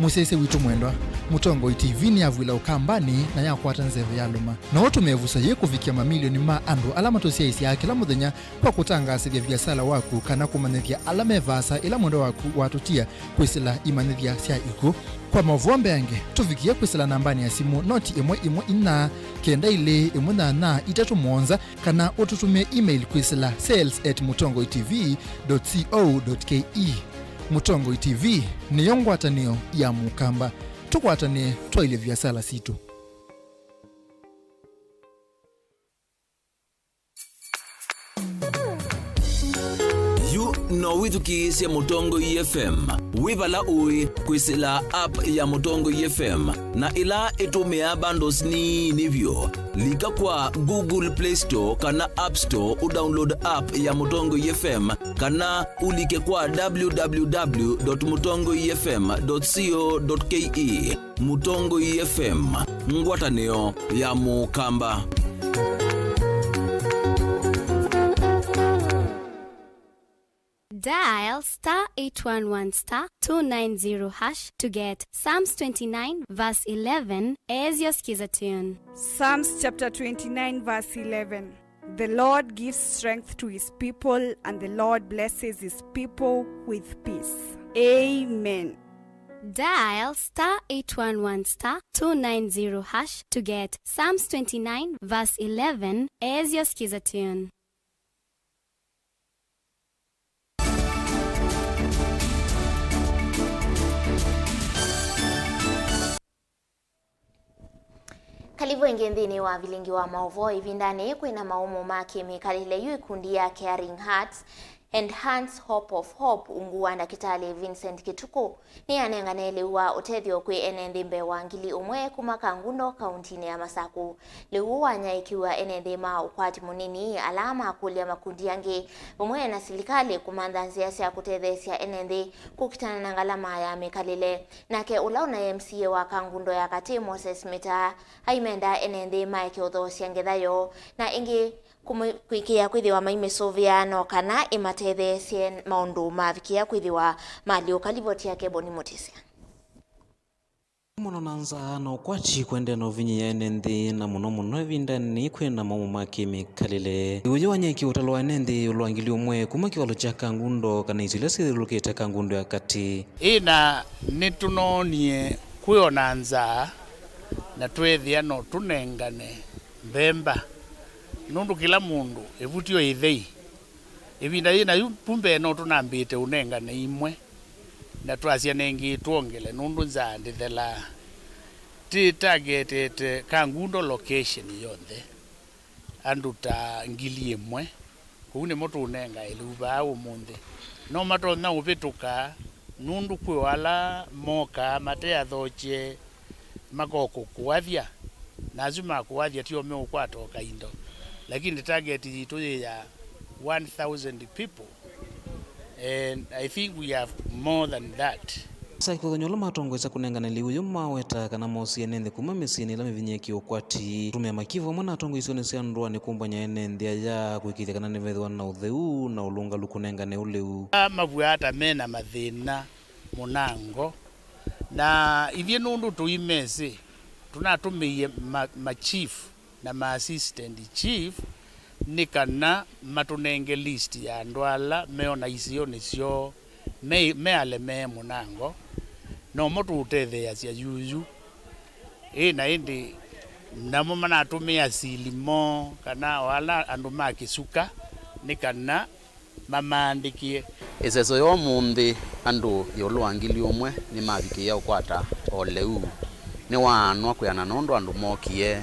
Mũsyaĩĩsya witũ mwendwa, Mũtongoi T V nĩyavw'ĩla Ũkambanĩ na yakwata nzeve ya lũma. No ũtũmĩe vusa yĩĩ kũvikĩa mamilioni ma andũ ala matũsyaĩĩsyaa kĩla mũthenya kwa kũtangaasĩthya viasala waku kana kũmanyĩthya ala me vaasa ĩla mwendwa waku watũtia kwĩsĩla imanyĩthya sya ikw'ũ. Kwa maũvoo mbeange, tũvikĩe kwĩsĩla nambanĩ ya simũ noti ĩmwe ĩmwe inya, kenda ilĩ ĩmwe nyanya itatũ mũonza, kana ũtũtũmĩe email kwĩsĩla sales at mũtongoi T V dot co dot K E. Mũtongoi T V nĩyo ngwatanĩo ya Mũkamba. Tũkwatanĩe twaĩlye viasala sitũ. Yu no wĩthukĩĩsye Mũtongoi F M wĩ vala ũĩ kwĩsĩla app ya Mũtongoi F M, na ĩla ĩtũmĩaa bundles nini vyũ. Lika kwa Google Play Store kana App Store ũdownload app ya Mũtongoi F M, kana ũlike kwa w w w dot mũtongoi f m dot co dot k e. Mũtongoi F M, ngwatanĩo ya Mũkamba. Dial star eight one one star two nine zero hash to get Psalms twenty-nine verse eleven as your Skiza tune. Psalms chapter twenty-nine verse eleven. The Lord gives strength to his people, and the Lord blesses his people with peace. Amen. Dial star eight one one star two nine zero hash to get Psalms twenty-nine verse eleven as your Skiza tune. Kalivu ĩngĩ nthĩnĩ wa vilingi wa maũvoo. Ĩvindanĩ yĩĩ kwĩna maũmũ ma kĩmĩkalĩle yu ĩkundi ya Caring Hearts and Hands Hope of Hope ungu wa ndakĩtalĩ Vincent Kĩtukũ nĩyanengane lĩu wa ũtethyo kwĩ ene nthĩ mbee wa ngili ũmwe kuma Kangundo, kauntinĩ ya Masakũ. Lĩu ũũ wanyaĩĩkiw'a ene nthĩ ma ũkwati mũnini ala makũlya makundi angĩ vamwe na silikalĩ kũmantha nzĩa sya kũtetheesya ene nthĩ kũkitana na ngalama ya mĩkalĩle. Nake ũla ũnaĩ M C A wa Kangundo ya Katĩ, Moses Mĩtaa, aimenda ene nthĩ maeke ũthoosya ngetha yoo na ĩngĩ kũmĩ-, kũĩkĩĩa kwĩthĩwa maimĩsũvĩa no kana ĩmatetheesye maũndũ mavikĩa kwĩthĩwa malyũka. Livoti yake Boni Mũtĩsya. Mũno na nzaa na ũkwati kũendeea na ũvinyĩĩa ene nthĩ, na mũno mũno ĩvindanĩ kwĩna maũmũ ma kĩmĩkalĩle. Ũyũ wanyaĩĩkie ũtalo wa ene nthĩ ĩũlũ wa ngili ũmwe kuma kĩvalo kya Kangundo kana isio ila syĩthyũlũlũkĩte Kangundo ya Katĩ. Ĩĩ, na nĩtũnoonie kwĩ o na nzaa, na tweethĩa no tũnengane mbemba, nũndũ kĩla mũndũ ĩvuti o ĩthei. Ĩvinda yĩĩ na yu vu mbee no tũnambĩte ũnengane imwe, na twasya nengĩ twongele, nũndũ nzaa ndĩthelaa. Tĩ targetete Kangundo location yonthe, andũ ta ngili ĩmwe. Kũu nĩmo tũũnengae lĩu vaa ũmũnthĩ. No matonya ũvĩtũka, nũndũ kwĩ o ala mokaa mate athokye, makokũkũathya, na asu makũathya tio meũkwata o kaindo. Lakini target yitũ yĩ ya one thousand people, and I think we have more than that. Sa kĩvathany'o ũla matongoesya kũnengane lĩu yĩu maweta kana moosie ene nthĩ kuma mĩsyĩnĩ ĩla mĩvinyĩĩkie ũkwati, kũtũmĩa makivu vamwe na atongoi isionĩ sya ndũanĩ kũmbany'a ene nthĩ aya kũĩkĩĩthya kana nĩvethĩwa na ũtheu na ũlũngalu kũnengane ũlĩu. Aa mavw'aa ta me na mathĩna mũnango, na ithyĩ nũndũ tũimesĩ, tũnatũmĩie ma, ma chief na ma assistant chief nĩ kana matũnenge list ya andũ ala meona isionĩ syoo me, mealemee mũnango, nomo tũũtetheeasya yuyu. Ĩ na ĩndĩ namo manatũmĩa silimo kana o ala andũ ma kĩsuka nĩ kana mamaandĩkĩe. Ĩseso ya ũmũnthĩ, andũ ĩũlũ wa ngili ũmwe nĩmavikĩie ũkwata o lĩu. Nĩwaanwa kwĩanana ũndũ andũ mookie,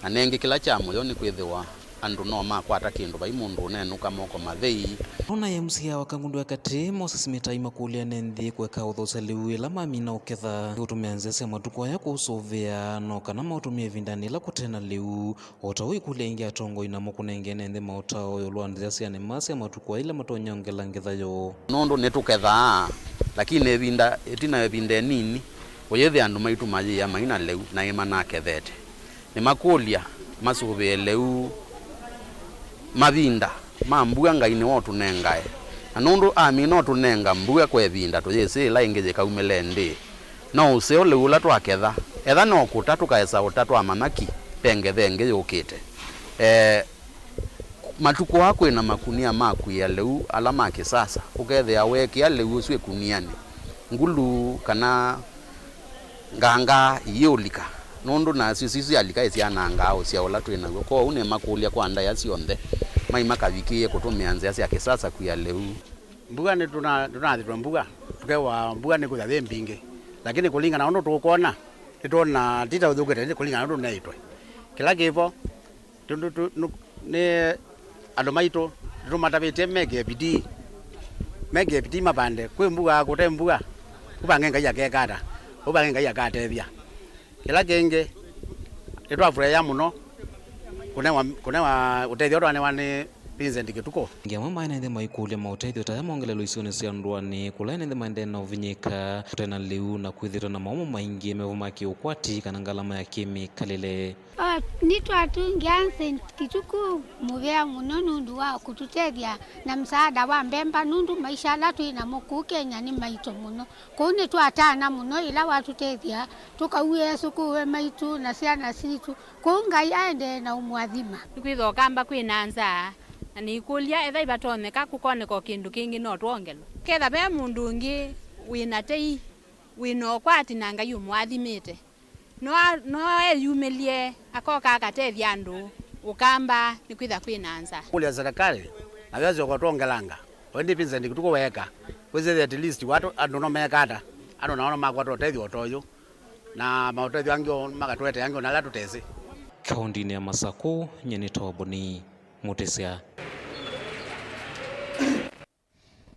na nengĩ kĩla kya mũyo nĩkwĩthĩwa andũ no makwata kĩndũ vai mũndũ ũnenũka moko mathei. Nũnaĩ M C A wa Kangundo ya Katĩ, Moses Mĩtai, makũlya ene nthĩ kũeka ũthoosya lĩu ĩla mamina ũketha, kũtũmĩa nzĩa sya matukũ aya kũũsũvĩa, no kana maũtũmĩe ĩvindanĩ yĩla kũte na lĩu. O ta ũu, ĩkũlya ĩngĩ atongoi namo kũnenge ene nthĩ maũtao ĩũlũ wa nzĩa sya nĩma sya matukũ aa ila matonya ongela ngetha yoo. Nũndũ nĩtũkethaa, lakini ĩvinda, ĩtina ya ĩvinda ĩnini, ũyĩthĩa andũ maitũ mayĩĩa mai na lĩu na ĩ manakethete. Nĩmakũlya masũvĩe lĩu mavinda ma mbua Ngai nĩwe ũtũnengae. Na nũndũ amina ũtũnenga mbua kwa ĩvinda, tũyĩsĩ ĩla ĩngĩ yĩkaumĩle ndĩ. No ũseo lĩu ũla twaketha, etha no kũta tũkaesa ũta twamanya ki ve ngetha ĩngĩ yũkĩte. E, matukũ aa kwĩ na makunia ma kũia lĩu ala ma kĩsasa, ũkethĩa weekĩa lĩu ũsu ĩkunianĩ, ngulu kana nganga iyĩũlika, nũndũ nasyo sisu syalika ĩsyanangaa ũseo ũla twĩ naw'o. Kwoou nĩmakũlya kwa ndaĩa syonthe mai makavikĩĩe kũtũmĩa nzĩa sya kĩsasa kũia lĩu. Mbua nĩ tũna-, tũnathĩtwe mbua, tũkewa mbua nĩ kwĩtha yĩ mbingĩ, lakini kũlingana na ũndũ tũkwona, nĩtwona ti ta ũthũkĩte, nĩ kũlingana na ũndũ neĩtwe. Kĩla kĩvo, tũ-, tũ-, tũ-, nũ-, nĩ andũ maitũ nĩtũmatavĩtye meke bidii, meke bidii mavande. Kwĩ mbua, kũte mbua, ũvange Ngai akeka ata? Ũvange Ngai akatethya. Kĩla kĩngĩ, nĩtwafurahia mũno kũnewa, kũnewa ũtethyo twanewa nĩ Vincent Kĩtukũ. Angĩ amwe ma ene nthĩ maikũlya maũtethyo ta aya mongelelwe isionĩ sya ndũanĩ, kũla ene nthĩ maendee na ũvinyĩka, kũte na lĩu, na kwĩthĩwa na maũmũ maingĩ mevo ma kĩũkwati kana ngalama ya kĩmĩkalĩle. O, nĩtwatũngĩa Vincent Kĩtukũ mũvea mũno nũndũ wa kũtũtethya na msaada wa mbemba, nũndũ maisha ala twĩ namo kũu Kenya nĩ maito mũno. Kwoou nĩtwatana mũno ĩla watũtethya tũkauĩe ĩsũkũũe maitũ na syana sitũ. Kwoou Ngai aendee na ũmũathima. Nĩkwĩthwa Ũkamba kwĩ na nzaa, na nĩikũlya ethĩwa ivatonyeka kũkoneka o kĩndũ kĩngĩ no twongelwe. Ketha ve mũndũ ũngĩ wĩ na tei, wĩ na ũkwati na Ngai ũmũathimĩte, no, no eyumĩlye akoka akatethya andũ Ũkamba nĩkwĩthwa kwĩ na nzaa. Kũlya serikali, na yasyoka twongelanga. O ĩndĩ Vincent Kĩtukũ weeka, wĩsĩthya at least watu, andũ no meeka ata? Andũ nao no makwata ũtethyo o ta ũyũ, na maũtethyo angĩ o makatũete angĩ o na ala tũtesĩ. Kaũntĩnĩ ya Masakũ, nyie nĩ Toboni Mũtĩsya.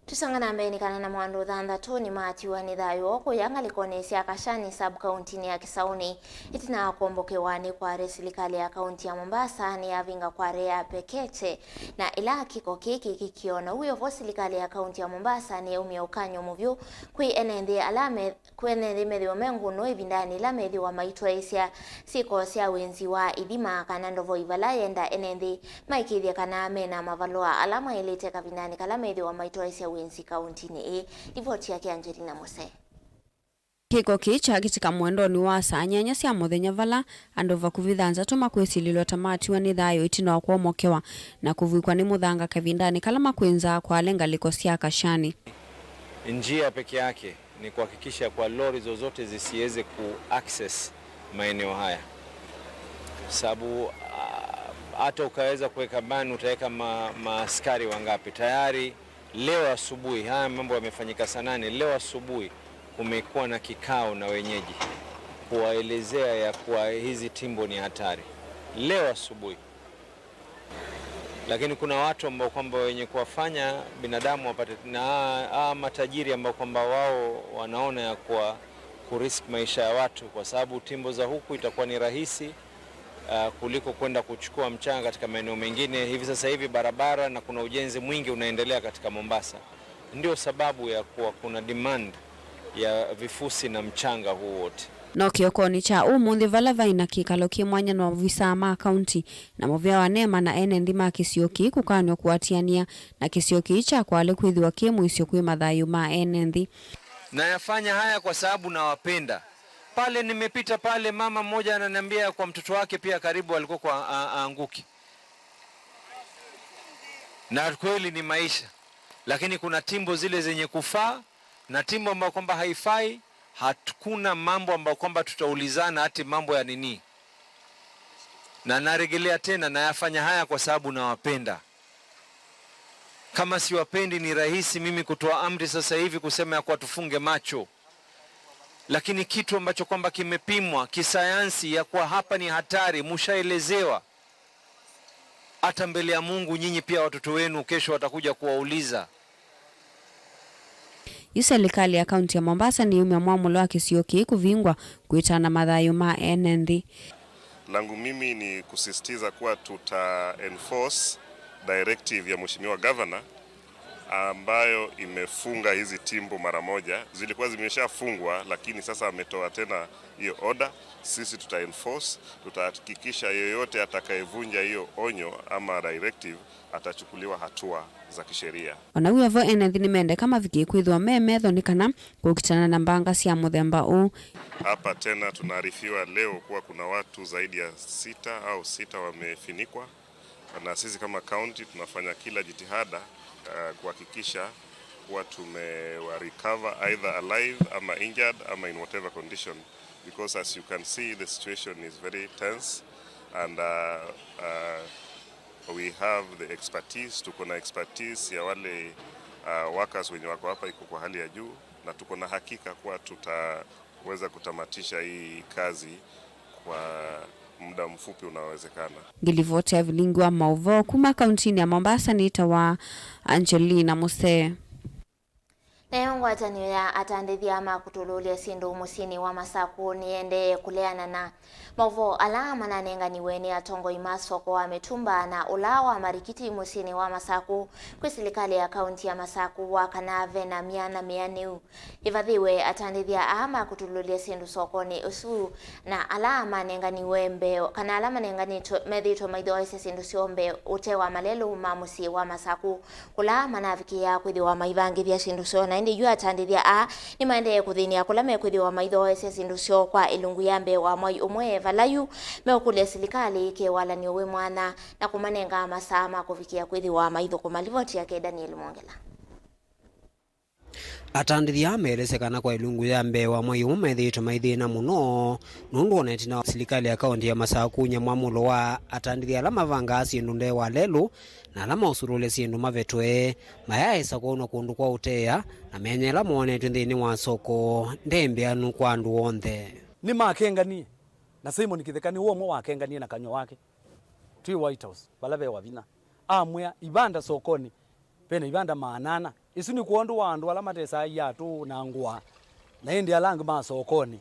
Tũsonga na mbee nĩ kana namo andũ thanthatũ nĩmatiwa nĩ thayũ o kũya ngalĩkonĩ sya Kashani sub-kaũntĩnĩ ya Kisauni. Ĩtina wa kũombokewa nĩ kware, silikalĩ ya kaũntĩ ya Mombasa nĩyavinga kware ya Pekete, na ĩla kĩko kĩĩ kĩkĩkie. O na wĩ o vo, silikalĩ ya kaũntĩ ya Mombasa nĩyaumya ũkany'o mũvyũ kwĩ ene nthĩ ala me, kwĩ ene nthĩ methĩwa me ngũnũ ĩvindanĩ ĩla methĩwa maitwaĩĩsya syĩko sya wĩnzi wa ithima kana ndovo, vala yenda ene nthĩ maĩkĩĩthye kana me na mavalũa ala maĩlĩte kavindanĩ kala methĩwa maitwaĩĩsya wĩnzi kaũntĩnĩ ĩĩ. Livoti yake Angelina Mose. Kĩko kĩĩ kyakĩtĩka mwendonĩ wa saa nyanya sya mũthenya, vala andũ vakuvĩ thanthatũ makwĩsilĩlwa ta matiwa nĩ thayũ ĩtina wa kwomokewa na kũvuĩkwa nĩ mũthanga kavindanĩ kala makwĩnzaa kwale ngalĩko sya Kashani. Njia peke yake ni kuhakikisha kwa lori zozote zisiweze ku access maeneo haya, sababu, ah, hata ukaweza kuweka ban, utaweka ma-, maaskari wangapi? Tayari leo asubuhi, haya mambo yamefanyika saa nane, leo asubuhi kumekuwa na kikao na wenyeji kuwaelezea ya kuwa hizi timbo ni hatari. Leo asubuhi. Lakini kuna watu ambao kwamba wenye kuwafanya binadamu wapate, na hawa matajiri ambao kwamba wao wanaona ya kuwa kurisk maisha ya watu, kwa sababu timbo za huku itakuwa ni rahisi, ah, kuliko kwenda kuchukua mchanga katika maeneo mengine. Hivi sasa hivi barabara na kuna ujenzi mwingi unaendelea katika Mombasa. Ndio sababu ya kuwa kuna demand ya vifusi na mchanga huu wote. No kĩokonĩ kya ũmũnthĩ, vala vai na kĩkalo kĩ mwanya na ovisaa ma kaunti na mũvĩa wa NEMA na ene nthĩ ma kĩsio kĩĩ kũkanw'a kũatĩanĩa na kĩsio kĩĩ kya Kwale kwĩthĩwa kĩ mũisyo kwĩ mathayũ ma ene nthĩ. Nayafanya haya kwa sababu nawapenda. Pale nimepita pale, mama mmoja ananiambia kwa mtoto wake pia karibu alikuwa kwa a-, aanguki. Na kweli ni maisha. Lakini kuna timbo zile zenye kufaa na timbo ambayo kwamba haifai, hakuna mambo ambayo kwamba tutaulizana ati mambo ya nini. Na narejelea tena, nayafanya haya kwa sababu nawapenda. Kama siwapendi, ni rahisi mimi kutoa amri sasa hivi kusema ya kuwa tufunge macho. Lakini kitu ambacho kwamba kimepimwa kisayansi ya kuwa hapa ni hatari, mushaelezewa. Hata mbele ya Mungu, nyinyi pia watoto wenu kesho watakuja kuwauliza. Yu selikalĩ ya kaunti ya Mombasa nĩyaumya mwamũlo wa kĩsio kĩĩ kũvingwa kwĩtana mathayũ ma ene nthĩ. Langu mimi ni kusisitiza kuwa tuta enforce directive ya Mheshimiwa Governor, ambayo imefunga hizi timbo mara moja. Zilikuwa zimeshafungwa, lakini sasa ametoa tena hiyo order. Sisi tuta enforce, tutahakikisha yeyote atakayevunja hiyo onyo ama directive atachukuliwa hatua za kisheria. Ona wĩ o vo, ene nthĩ nĩmendeka mavikie kwĩthĩwa me metho nĩ kana kũkitana na mbanga sya mũthemba ũũ. Hapa tena tunaarifiwa leo kuwa kuna watu zaidi ya sita au sita wamefinikwa, na sisi kama county tunafanya kila jitihada, uh, kuhakikisha kuwa tumewa recover either alive ama injured ama in whatever condition, because as you can see, the situation is very tense and, uh, uh, we have the expertise, tuko na expertise ya wale, uh, workers wenye wako hapa iko kwa hali ya juu, na tuko na hakika kuwa tutaweza kutamatisha hii kazi kwa muda mfupi unaowezekana. Ngĩlivoti ya vilingi wa maũvoo kuma kauntinĩ ya Mombasa nĩtawa Angelina Musee. Nayo ngwatanĩo ya atandĩthya ma kũtũlũlya syĩndũ mũsyĩnĩ wa Masakũ nĩyendee kũleana na maũvoo ala mananenganiwe nĩ atongoi ma soko wa mĩtumba na ũla wa marikiti mũsyĩnĩ wa Masakũ kwĩ silikalĩ ya kaunti ya Masakũ wa kana ve na myana mĩanĩu ĩvathĩwe. Atandĩthya aa ma kũtũlũlya syĩndũ sokonĩ ũsu na ala manenganiwe mbee, kana ala manenganĩtwe, methĩĩtwe maithoesya syĩndũ syoo mbee ũte wa malelũ ma mũsyĩ wa Masakũ kũla manavikĩĩa kwĩthĩwa maivangĩthya syĩndũ syoo. Na ĩndĩ yu atandĩthya aa nĩmaendee kũthĩnĩa kũla mekwĩthĩwa maithoesya syĩndũ syoo kwa ĩlungu ya mbee wa mwai ũmwe, vala yu meũkũlya silikalĩ ĩkĩe walan'yo wĩ mwanya na kũmanenga masaa ma kũvikĩa kwĩthĩwa maithũkũma. Livoti yake Daniel Mwongela. Atandĩthya meelesya kana kwa ĩlungu ya mbee wa mwai ũmwe methĩĩtwe maithĩna mũno, nũndũ ona ĩtina wa silikalĩ ya kaũntĩ ya Masakũ kũny'a mwamũlo wa atandĩthya ala mavangaa syĩndũ ndee wa lelũ na ala maũsũlũlya syĩndũ mavetwe, mayaaĩsa kwonw'a kũndũ kwa ũtea, na mĩanya ĩla moonetw'e nthĩnĩ wa soko nde mbĩanu kwa andũ onthe. Nĩmakenganie, na Simon Kĩtheka nĩwe ũmwe wakenganie na kanyw'a wake. Twĩ White House, vala ve Wavinya. Amwĩa, ivanda sokonĩ, ve na ivanda maana ana. Ĩsu nĩ kwondũ wa andũ ala matesaa iatũ na ngũa, na ĩndĩ ala angĩ ma sokonĩ.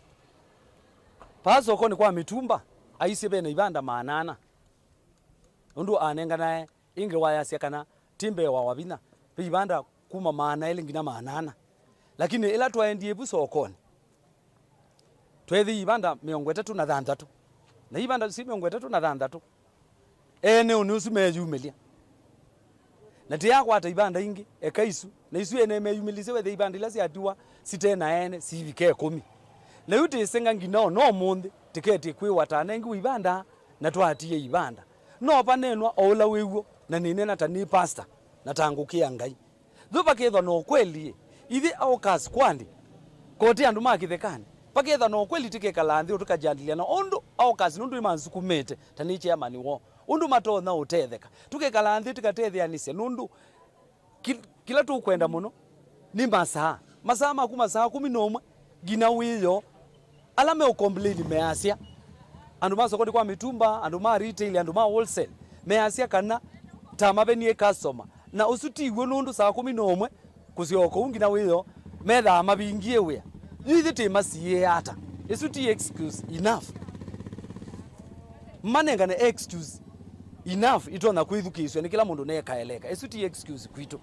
Vaa sokonĩ kwa mĩtumba, aisye ve na ivanda maana ana. Ũndũ anenganae, ĩngĩ wayasya kana ti mbee wa Wavinya, ve ivanda kuma maana elĩ nginya maana ana. Lakini ĩla twaendie vu sokonĩ, tweethĩie ivanda mĩongo ĩtatũ na thanthatũ. Na ivanda si mĩongo ĩtatũ na thanthatũ, ene ũnĩ ũsu meeyumĩlya. Na tĩyakwata ivanda ingĩ, eka isu. Na isu ene meeyumĩlisye, wethe ivanda ila syatiwa site na ene siivika ĩkũmi. Na yu tĩsenga nginya o na ũmũnthĩ, tĩketye kwĩwa tanengiwe ivanda na twatie ivanda. No vanenwa o ũla wĩ w'o, na nĩneena ta nĩ pastor, na ta ngũkĩa Ngai. Yu vakethwa na ũkweli, ithyĩ aũkasi kwandi, koti andũ ma kĩthekanĩ, vakethwa na ũkweli, tũkekala nthĩ tũkajandĩlya na ũndũ aũkasi nũndũ nĩmansukumĩte ta nĩ chairman woo, ũndũ matonya ũtetheka. Tũkekala nthĩ tũkatetheanĩsya nũndũ ki-, kĩla tũkwenda mũno nĩ masaa, masaa ma kuma saa kũmi na ũmwe nginya wĩoo. Ala meũcomplain measya, andũ ma sokoni kwa mĩtumba, andũ ma retail, andũ ma wholesale, measya kana ta mavenie customer. Na ũsu ti w'o, nũndũ saa kũmi na ũmwe kũsyoka kũu nginya wĩoo, methaa mavingie wĩa. Yu ithyĩ tĩmasiĩĩa ata? Ĩsu ti excuse enough. Manengane excuse enough itonya kwĩthukĩĩsw'a nĩ kĩla mũndũ nekaeleka. Ĩsu ti excuse kwitũ.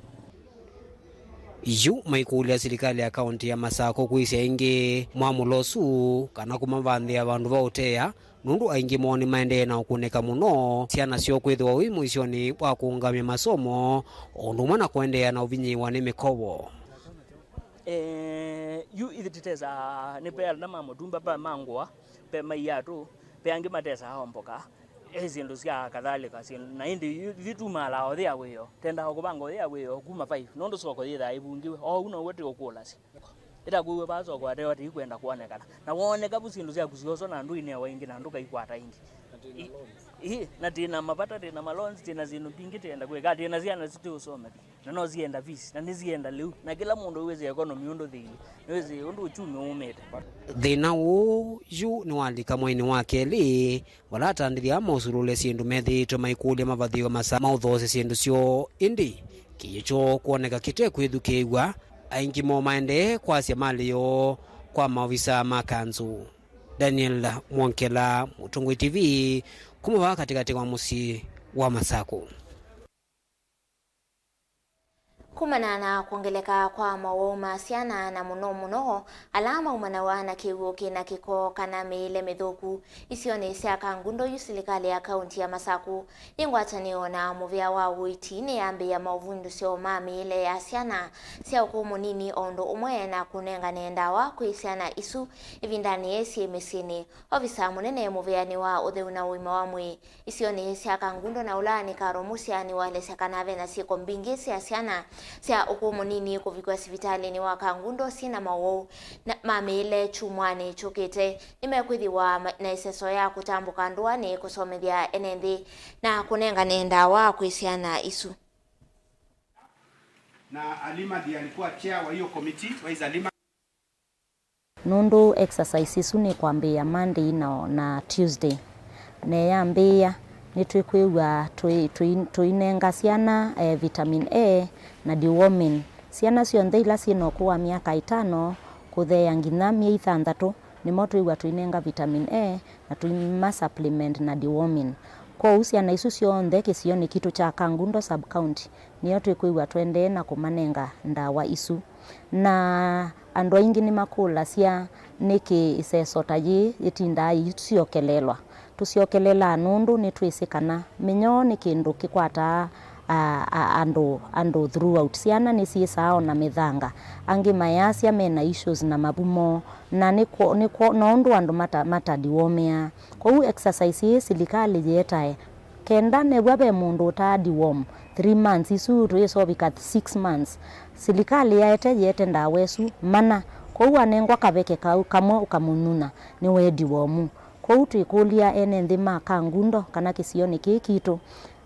Yu maikũlya silikalĩ ya kaũntĩ ya Masakũ kwĩsya ĩngĩ mwamũlo ũsu kana kũmavanthĩa vandũ va ũtea, nũndũ aingĩ moo nĩmaendee na ũkũnĩka mũno, syana syoo kwĩthĩwa ũi mũisyonĩ wa kũũngamya masomo, o ũndũ ũmwe na kũendeea na ũvinyĩĩwa nĩ mĩkovo. Eh, yu ithyĩ tĩtesaa nĩ ve ala ma mũtumba, ve ma ngũa, ve ma iatũ, ve angĩ matesaa o mboka. Ĩ syĩndũ sya kathalĩka, syĩndũ, na ĩndĩ yu-, ithyĩ tumaalaa ũthĩa wĩoo, twendaa o kũvanga ũthĩa wĩoo kuma five, nũndũ soko yĩthaa ĩvungiwe, o ũu now'o tũũkũlasya. Ĩtakwĩw'a vaa soko ateo tĩikwenda kwonekana, na wooneka vu syĩndũ syaku syoswa na ndũinewa ĩngĩ na ndũkaikwata ĩngĩ. Ĩ, na twĩ na mavata, twĩ na ma loans, twĩ na syĩndũ mbingĩ twĩenda kwĩka, twĩ na syana sitĩũsomethya. Na no sienda fees, na nĩsienda lĩu, na kĩla mũndũ wĩsĩ economy ũndũ thĩilĩ, nĩwĩsĩ ũndũ uchumi ũmĩte. Thĩna ũũ yu nĩwalika mwainĩ wa kelĩ, vala atandĩthya aa maũsũlũlya syĩndũ methĩĩtwe maikũlya mavathĩwe masaa ma ũthoosya syĩndũ syoo, ĩndĩ kĩĩo kyoo kwoneka kĩte kwĩthukĩĩw'a, aingĩ moo maendee kwasya malĩ yoo kwa maovisa ma kanzũ. Daniel Mwongela, Mũtongoi T V, kuma vaa katĩkatĩ wa mũsyĩ wa Masakũ. Kumana na kwongeleka kwa mawau ma syana, na mũno mũno ala maumanawa na kĩw'ũ kĩ na kĩko kana mĩĩle mĩthũku isionĩ sya Kangundo, yu silikalĩ ya kaunti ya Masaku yĩ ngwatanĩo na mũvĩa wa ũiiti nĩyambĩĩa maũvundũsyo ma mĩĩle ya syana sya ũkũũ mũnini, o ũndũ ũmwe na kũnengane ndawa kwĩ syana isu ĩvindanĩ yĩĩ syĩ mĩsyĩnĩ. Ovisa mũnene mũvĩanĩ wa ũtheu na ũima wa mwĩĩ isionĩ sya Kangundo na ũla nĩ Karo Musia nĩwaelesya kana ve na syĩko mbingĩ sya syana sya ũkũũ mũnini kũvikwa sivitalĩnĩ wa Kangundo syĩ na mawau na ma mĩĩle kyumwanĩ kyũkĩte. Nĩmekwĩthĩwa ma- na ĩseso ya kũtambũka ndũanĩ kũsomethya ene nthĩ na kũnengane ndawa kwĩ syana isu. Na Halima ndiye alikuwa chair wa hiyo committee, where is Halima? Nũndũ exercise ĩsu nĩkwambĩĩa Monday na, na Tuesday. Na yambĩĩa, nĩtwĩkwĩw'a tũi- tũi- tũinenga syana, eh, vitamin A na deworming. Syana syonthe ila syĩ na ũkũũ wa myaka ĩtano kũtheea nginya myei thanthatũ, nĩmo twĩw'a tũinenga vitamin A na tũima supplement na deworming. Kwoou syana isu syonthe kĩsionĩ kitũ kya Kangundo sub-county nĩo twĩkwĩw'a tũendee na kũmanenga ndawa isu. Na andũ aingĩ nĩmakũlasya nĩkĩ ĩseso ta yĩĩ yĩtindaa ĩisyokelelwa. Tũsyokelelaa nũndũ nĩtwĩsĩ kana mĩnyoo nĩ kĩndũ kĩkwataa, a, a, andũ, andũ throughout. Syana nĩsyĩsaa o na mĩthanga, angĩ mayasya me na issues na mavu moo, na nĩ kwo- nĩ kwo- no ũndũ andũ mata- matadiwomea. Kwoou exercise ĩĩ silikalĩ yĩetae kenda new'a ve mũndũ ũtaa deworm three months, isu tũyĩsovika six months. Silikalĩ yaete yĩete ndawa ĩsu mana, kwoou anengwa kaveke kau kamwe ũkamũnyunya, nĩwe deworm. Kwoou twĩkũlya ene nthĩ ma Kangundo kana kĩsionĩ kĩĩ kitũ,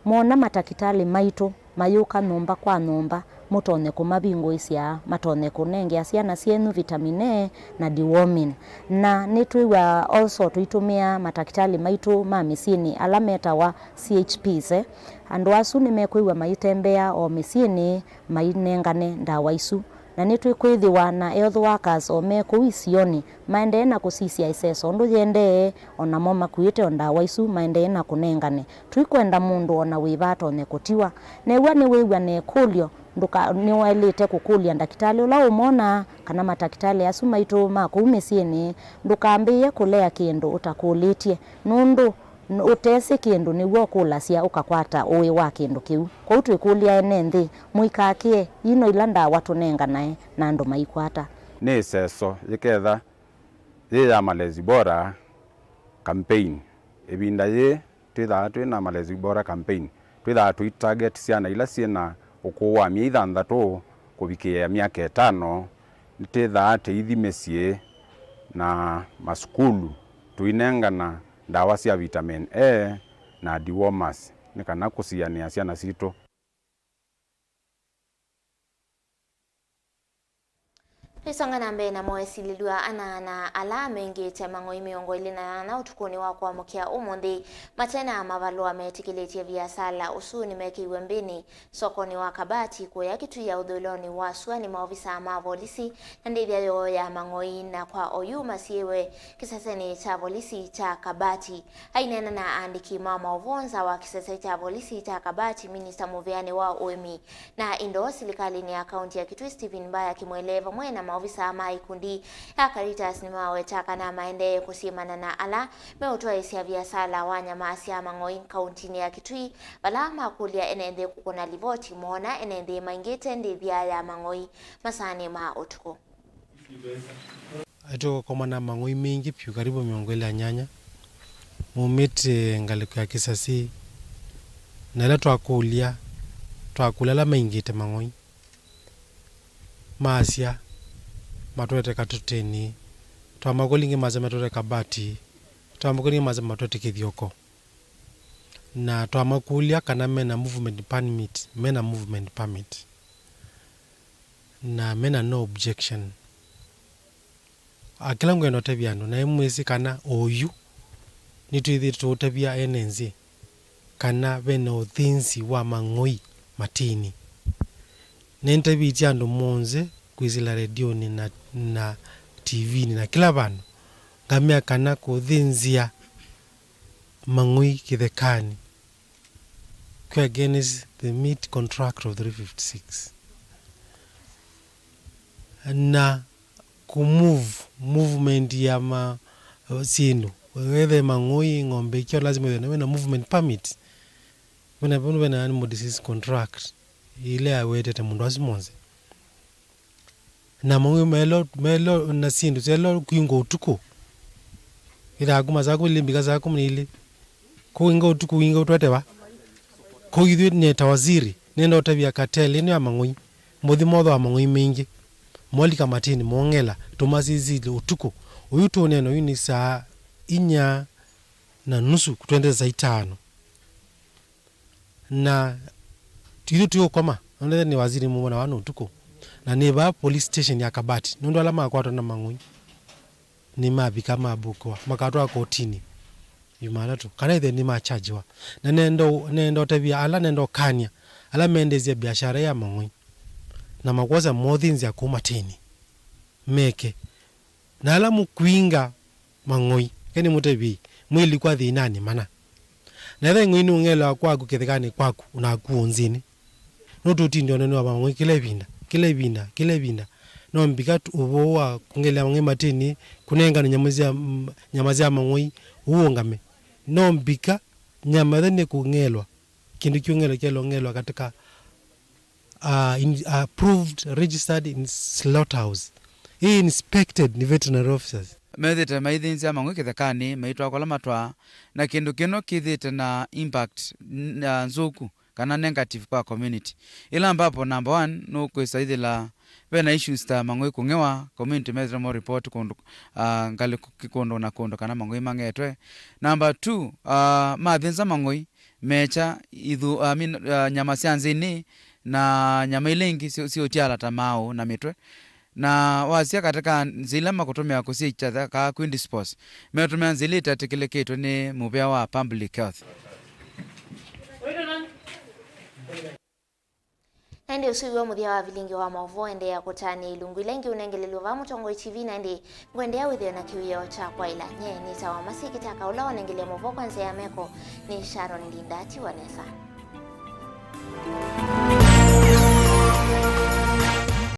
moona matakĩtalĩ maitũ mayũka nyũmba kwa nyũmba, mũtonye kũmavingũĩsya, matonye kũnengea syana syenyu vitamin A na deworming. Na nĩtwĩw'aa also tũitũmĩa matakĩtalĩ maitũ ma mĩsyĩnĩ ala metawa C H Ps, eh. Andũ asu nĩmekwĩw'a maitembea o mĩsyĩnĩ mainengane ndawa isu. Na nĩtwĩkwĩthĩwa na health workers o me kũu isionĩ maendee na kũsisya ĩseso ũndũ yĩendee, o namo makuĩte o ndawa isu maendee na kũnengane. Tũikwenda mũndũ o na wĩva atonye kũtiwa. New'a nĩwĩw'a na ĩkũlyo, ndũka- nĩwaĩlĩte kũkũlya ndakĩtalĩ ũla ũmonaa kana matakĩtalĩ asu maitũ ma kũu mĩsyĩnĩ. Ndũkambĩĩe kũlea kĩndũ ũtakũlĩtye, nũndũ n- ũtesĩ kĩndũ nĩw'o ũkũlasya ũkakwata ũĩ wa kĩndũ kĩu. Kwoou twĩkũlya ene nthĩ, mũikakĩe, ii no ila ndawa tũnenganae na andũ maikwata. Nĩ ĩseso yĩketha yĩ ya Malezi Bora campaign. Ĩvinda yĩĩ twĩthaa twĩ na Malezi Bora campaign, twĩthaa tũitarget syana ila syĩ na ũkũũ wa myei thanthatũ kũvikĩĩa myaka ĩtano. Nĩtwĩthaa tũithi mĩsyĩ na masukulu tũinengana ndawa sya vitamin A na dewormers nĩ kana kũsianĩa syana sitũ. Twĩsonga na mbee namo, esilĩlw'a ana na ala mengĩte mang'oi mĩongo ĩlĩ na ana ũtukũnĩ wa kũamũkĩa ũmũnthĩ mate na mavalũa metĩkĩlĩtye viasala ũsu nĩmekĩiwe mbĩnĩ sokonĩ wa Kabati kũya Kitui ya ũthũĩlonĩ wa sua nĩ maovisa ma volisi na ndĩthya yoo ya mang'oi, na kwa oyu masiĩwe kĩsesenĩ kya volisi kya Kabati. Aineena na aandĩki ma maũvoo nza wa kĩsese kya volisi kya Kabati, minista mũvĩanĩ wa ũĩmi na indo silikalĩnĩ ya kaunti ya Kitui, Stephen Mbaya Kimwele, vamwe na maovisa ma ikundi ya Caritas nĩmaweta kana maendee kũsyĩmana na ala meũtwaĩsya viasala wa nyama sya mang'oi kauntinĩ ya Kitui, vala makũlya ene nthĩ kũkũna livoti moona ene nthĩ maingĩte ndĩthya ya mang'oi masaanĩ ma ũtukũ. Aitũ kũkomana mang'oi maingĩ vyũ, karibu mĩongo ĩlĩ na nyanya, maumĩte ngalĩko ya Kĩsasĩ. Na ĩla twakũlya, twakũlya ala maingĩte mang'oi, maasya matwete Katũtĩnĩ, twamakũlya ĩngĩ maasya matwete Kabati, twamakũlya ĩngĩ maasya matwete Kĩthioko. Na twamakũlya kana mena movement permit, mena movement permit, na mena no objection. A, kĩla ngwenda ũtavya andũ, naĩ mwĩsĩ kana oyu nĩtwĩthĩĩtwe tũũtavya ene nzĩ kana vena ũthĩnzi wa mang'oi matĩnĩ. Nĩntavĩtye andũ monthe kwĩsĩla redionĩ na, na T V-nĩ na kĩla vandũ, ngamea kana kũthĩnzĩa mang'oi kĩthekanĩ kwĩ against the meat contract of three fifty-six. na kũ move, movement ya ma, syĩndũ. Wethe mang'oi, ng'ombe, kĩla lazima wĩthĩwe na movement permit. Vena, vena, vena animal disease contract ĩla yawetete mũndũ asu monthe. Na mang'oi melo, melo na syĩndũ syelo kwingwa ũtukũ. Ĩthaa kuma saa kũmi na ilĩ mbika saa kũmi na ilĩ. Kũinga ũtukũ, winga ũtwete va? Kũu ithyĩ nĩ ta waziri, nenda ũtavya cartel ĩno ya mang'oi. Mũthi motho wa mang'oi maingĩ. Molika matĩni, mongela, tũmasisile ũtukũ. Ũyu tũũneena ũyu nĩ saa inya na nusu kũtwendete saa itano. Na ithyĩ tũũkoma, nonete nĩ waziri mũmwe na wana ũtukũ. Na nĩ vaa police station ya Kabati, nũndũ ala makwatwa na mang'oi nĩmavika mabukwa, makatwaa kotinĩ Jumatatu, kana ĩthe nĩmachargiwa. Na nenda, nenda ũtavya ala, nenda ũkany'a ala mendeesya biashara ya mang'oi na makwosa mothinzya kũu matĩni meke. Na ala mũkwinga mang'oi, ke nĩmũtavye, mwĩlikwa thĩnanĩ mana. Na ethĩwa ing'oi nĩũng'elewa kwaku kĩthekanĩ kwaku, naku ũnzĩnĩ. Nũtũtindĩa ũnene wa mang'oi kĩla ĩvinda, kĩla ĩvinda, kĩla ĩvinda. No mbika tu ũvoo wa kũng'elea mang'oi matĩni, kũnengana nyama sya, mm, nyama sya mang'oi, ũũngame. No mbika nyama ĩla nĩkũng'elwa, kĩndũ kĩũng'elwa kĩelong'elwa katika, uh, in, approved, registered in slaughterhouse. Ĩ inspected nĩ veterinary officers. Methĩte maithinzya mang'oi kĩthekanĩ, maitwaa kũla matwaa, na kĩndũ kĩno kĩthĩte na impact n-, na nzũku kana negative kwa community. Ĩla ambapo number one nũkwĩsa ĩthĩla vena issues ta mang'oi kũng'ewa, community methĩte mo report kũndũ, ah, ngalĩ kũ-, kũndũ na kũndũ kana mang'oi mang'etwe. Number two, ah, mathĩnza mang'oi, mekya ithu, I mean, ah, nyama sya nzĩnĩ na nyama ila ingĩ syo-, siũtiala ta maaũ na mĩtwe. Na wasya katika nzĩa ila makũtũmĩa kũsyĩkya thaka kwĩ dispose, metũmĩa nzĩa ila itatĩkĩlĩkĩtwe nĩ mũvĩa wa public health. Na ĩndĩ ũsu wĩw'o mũthya wa vilingi wa maũvoo. Endeea kũtanĩa ilungu ila ingĩ ũnengelelw'e vaa Mũtongoi T V, na ĩndĩ ngwendeea wĩthĩwe na kĩwĩoo kya kwaĩla. Nyie nĩtawa Masikitaka, ũla wanengelea maũvoo kwa nzĩa ya meko nĩ Sharon Ndindati wa Nesa.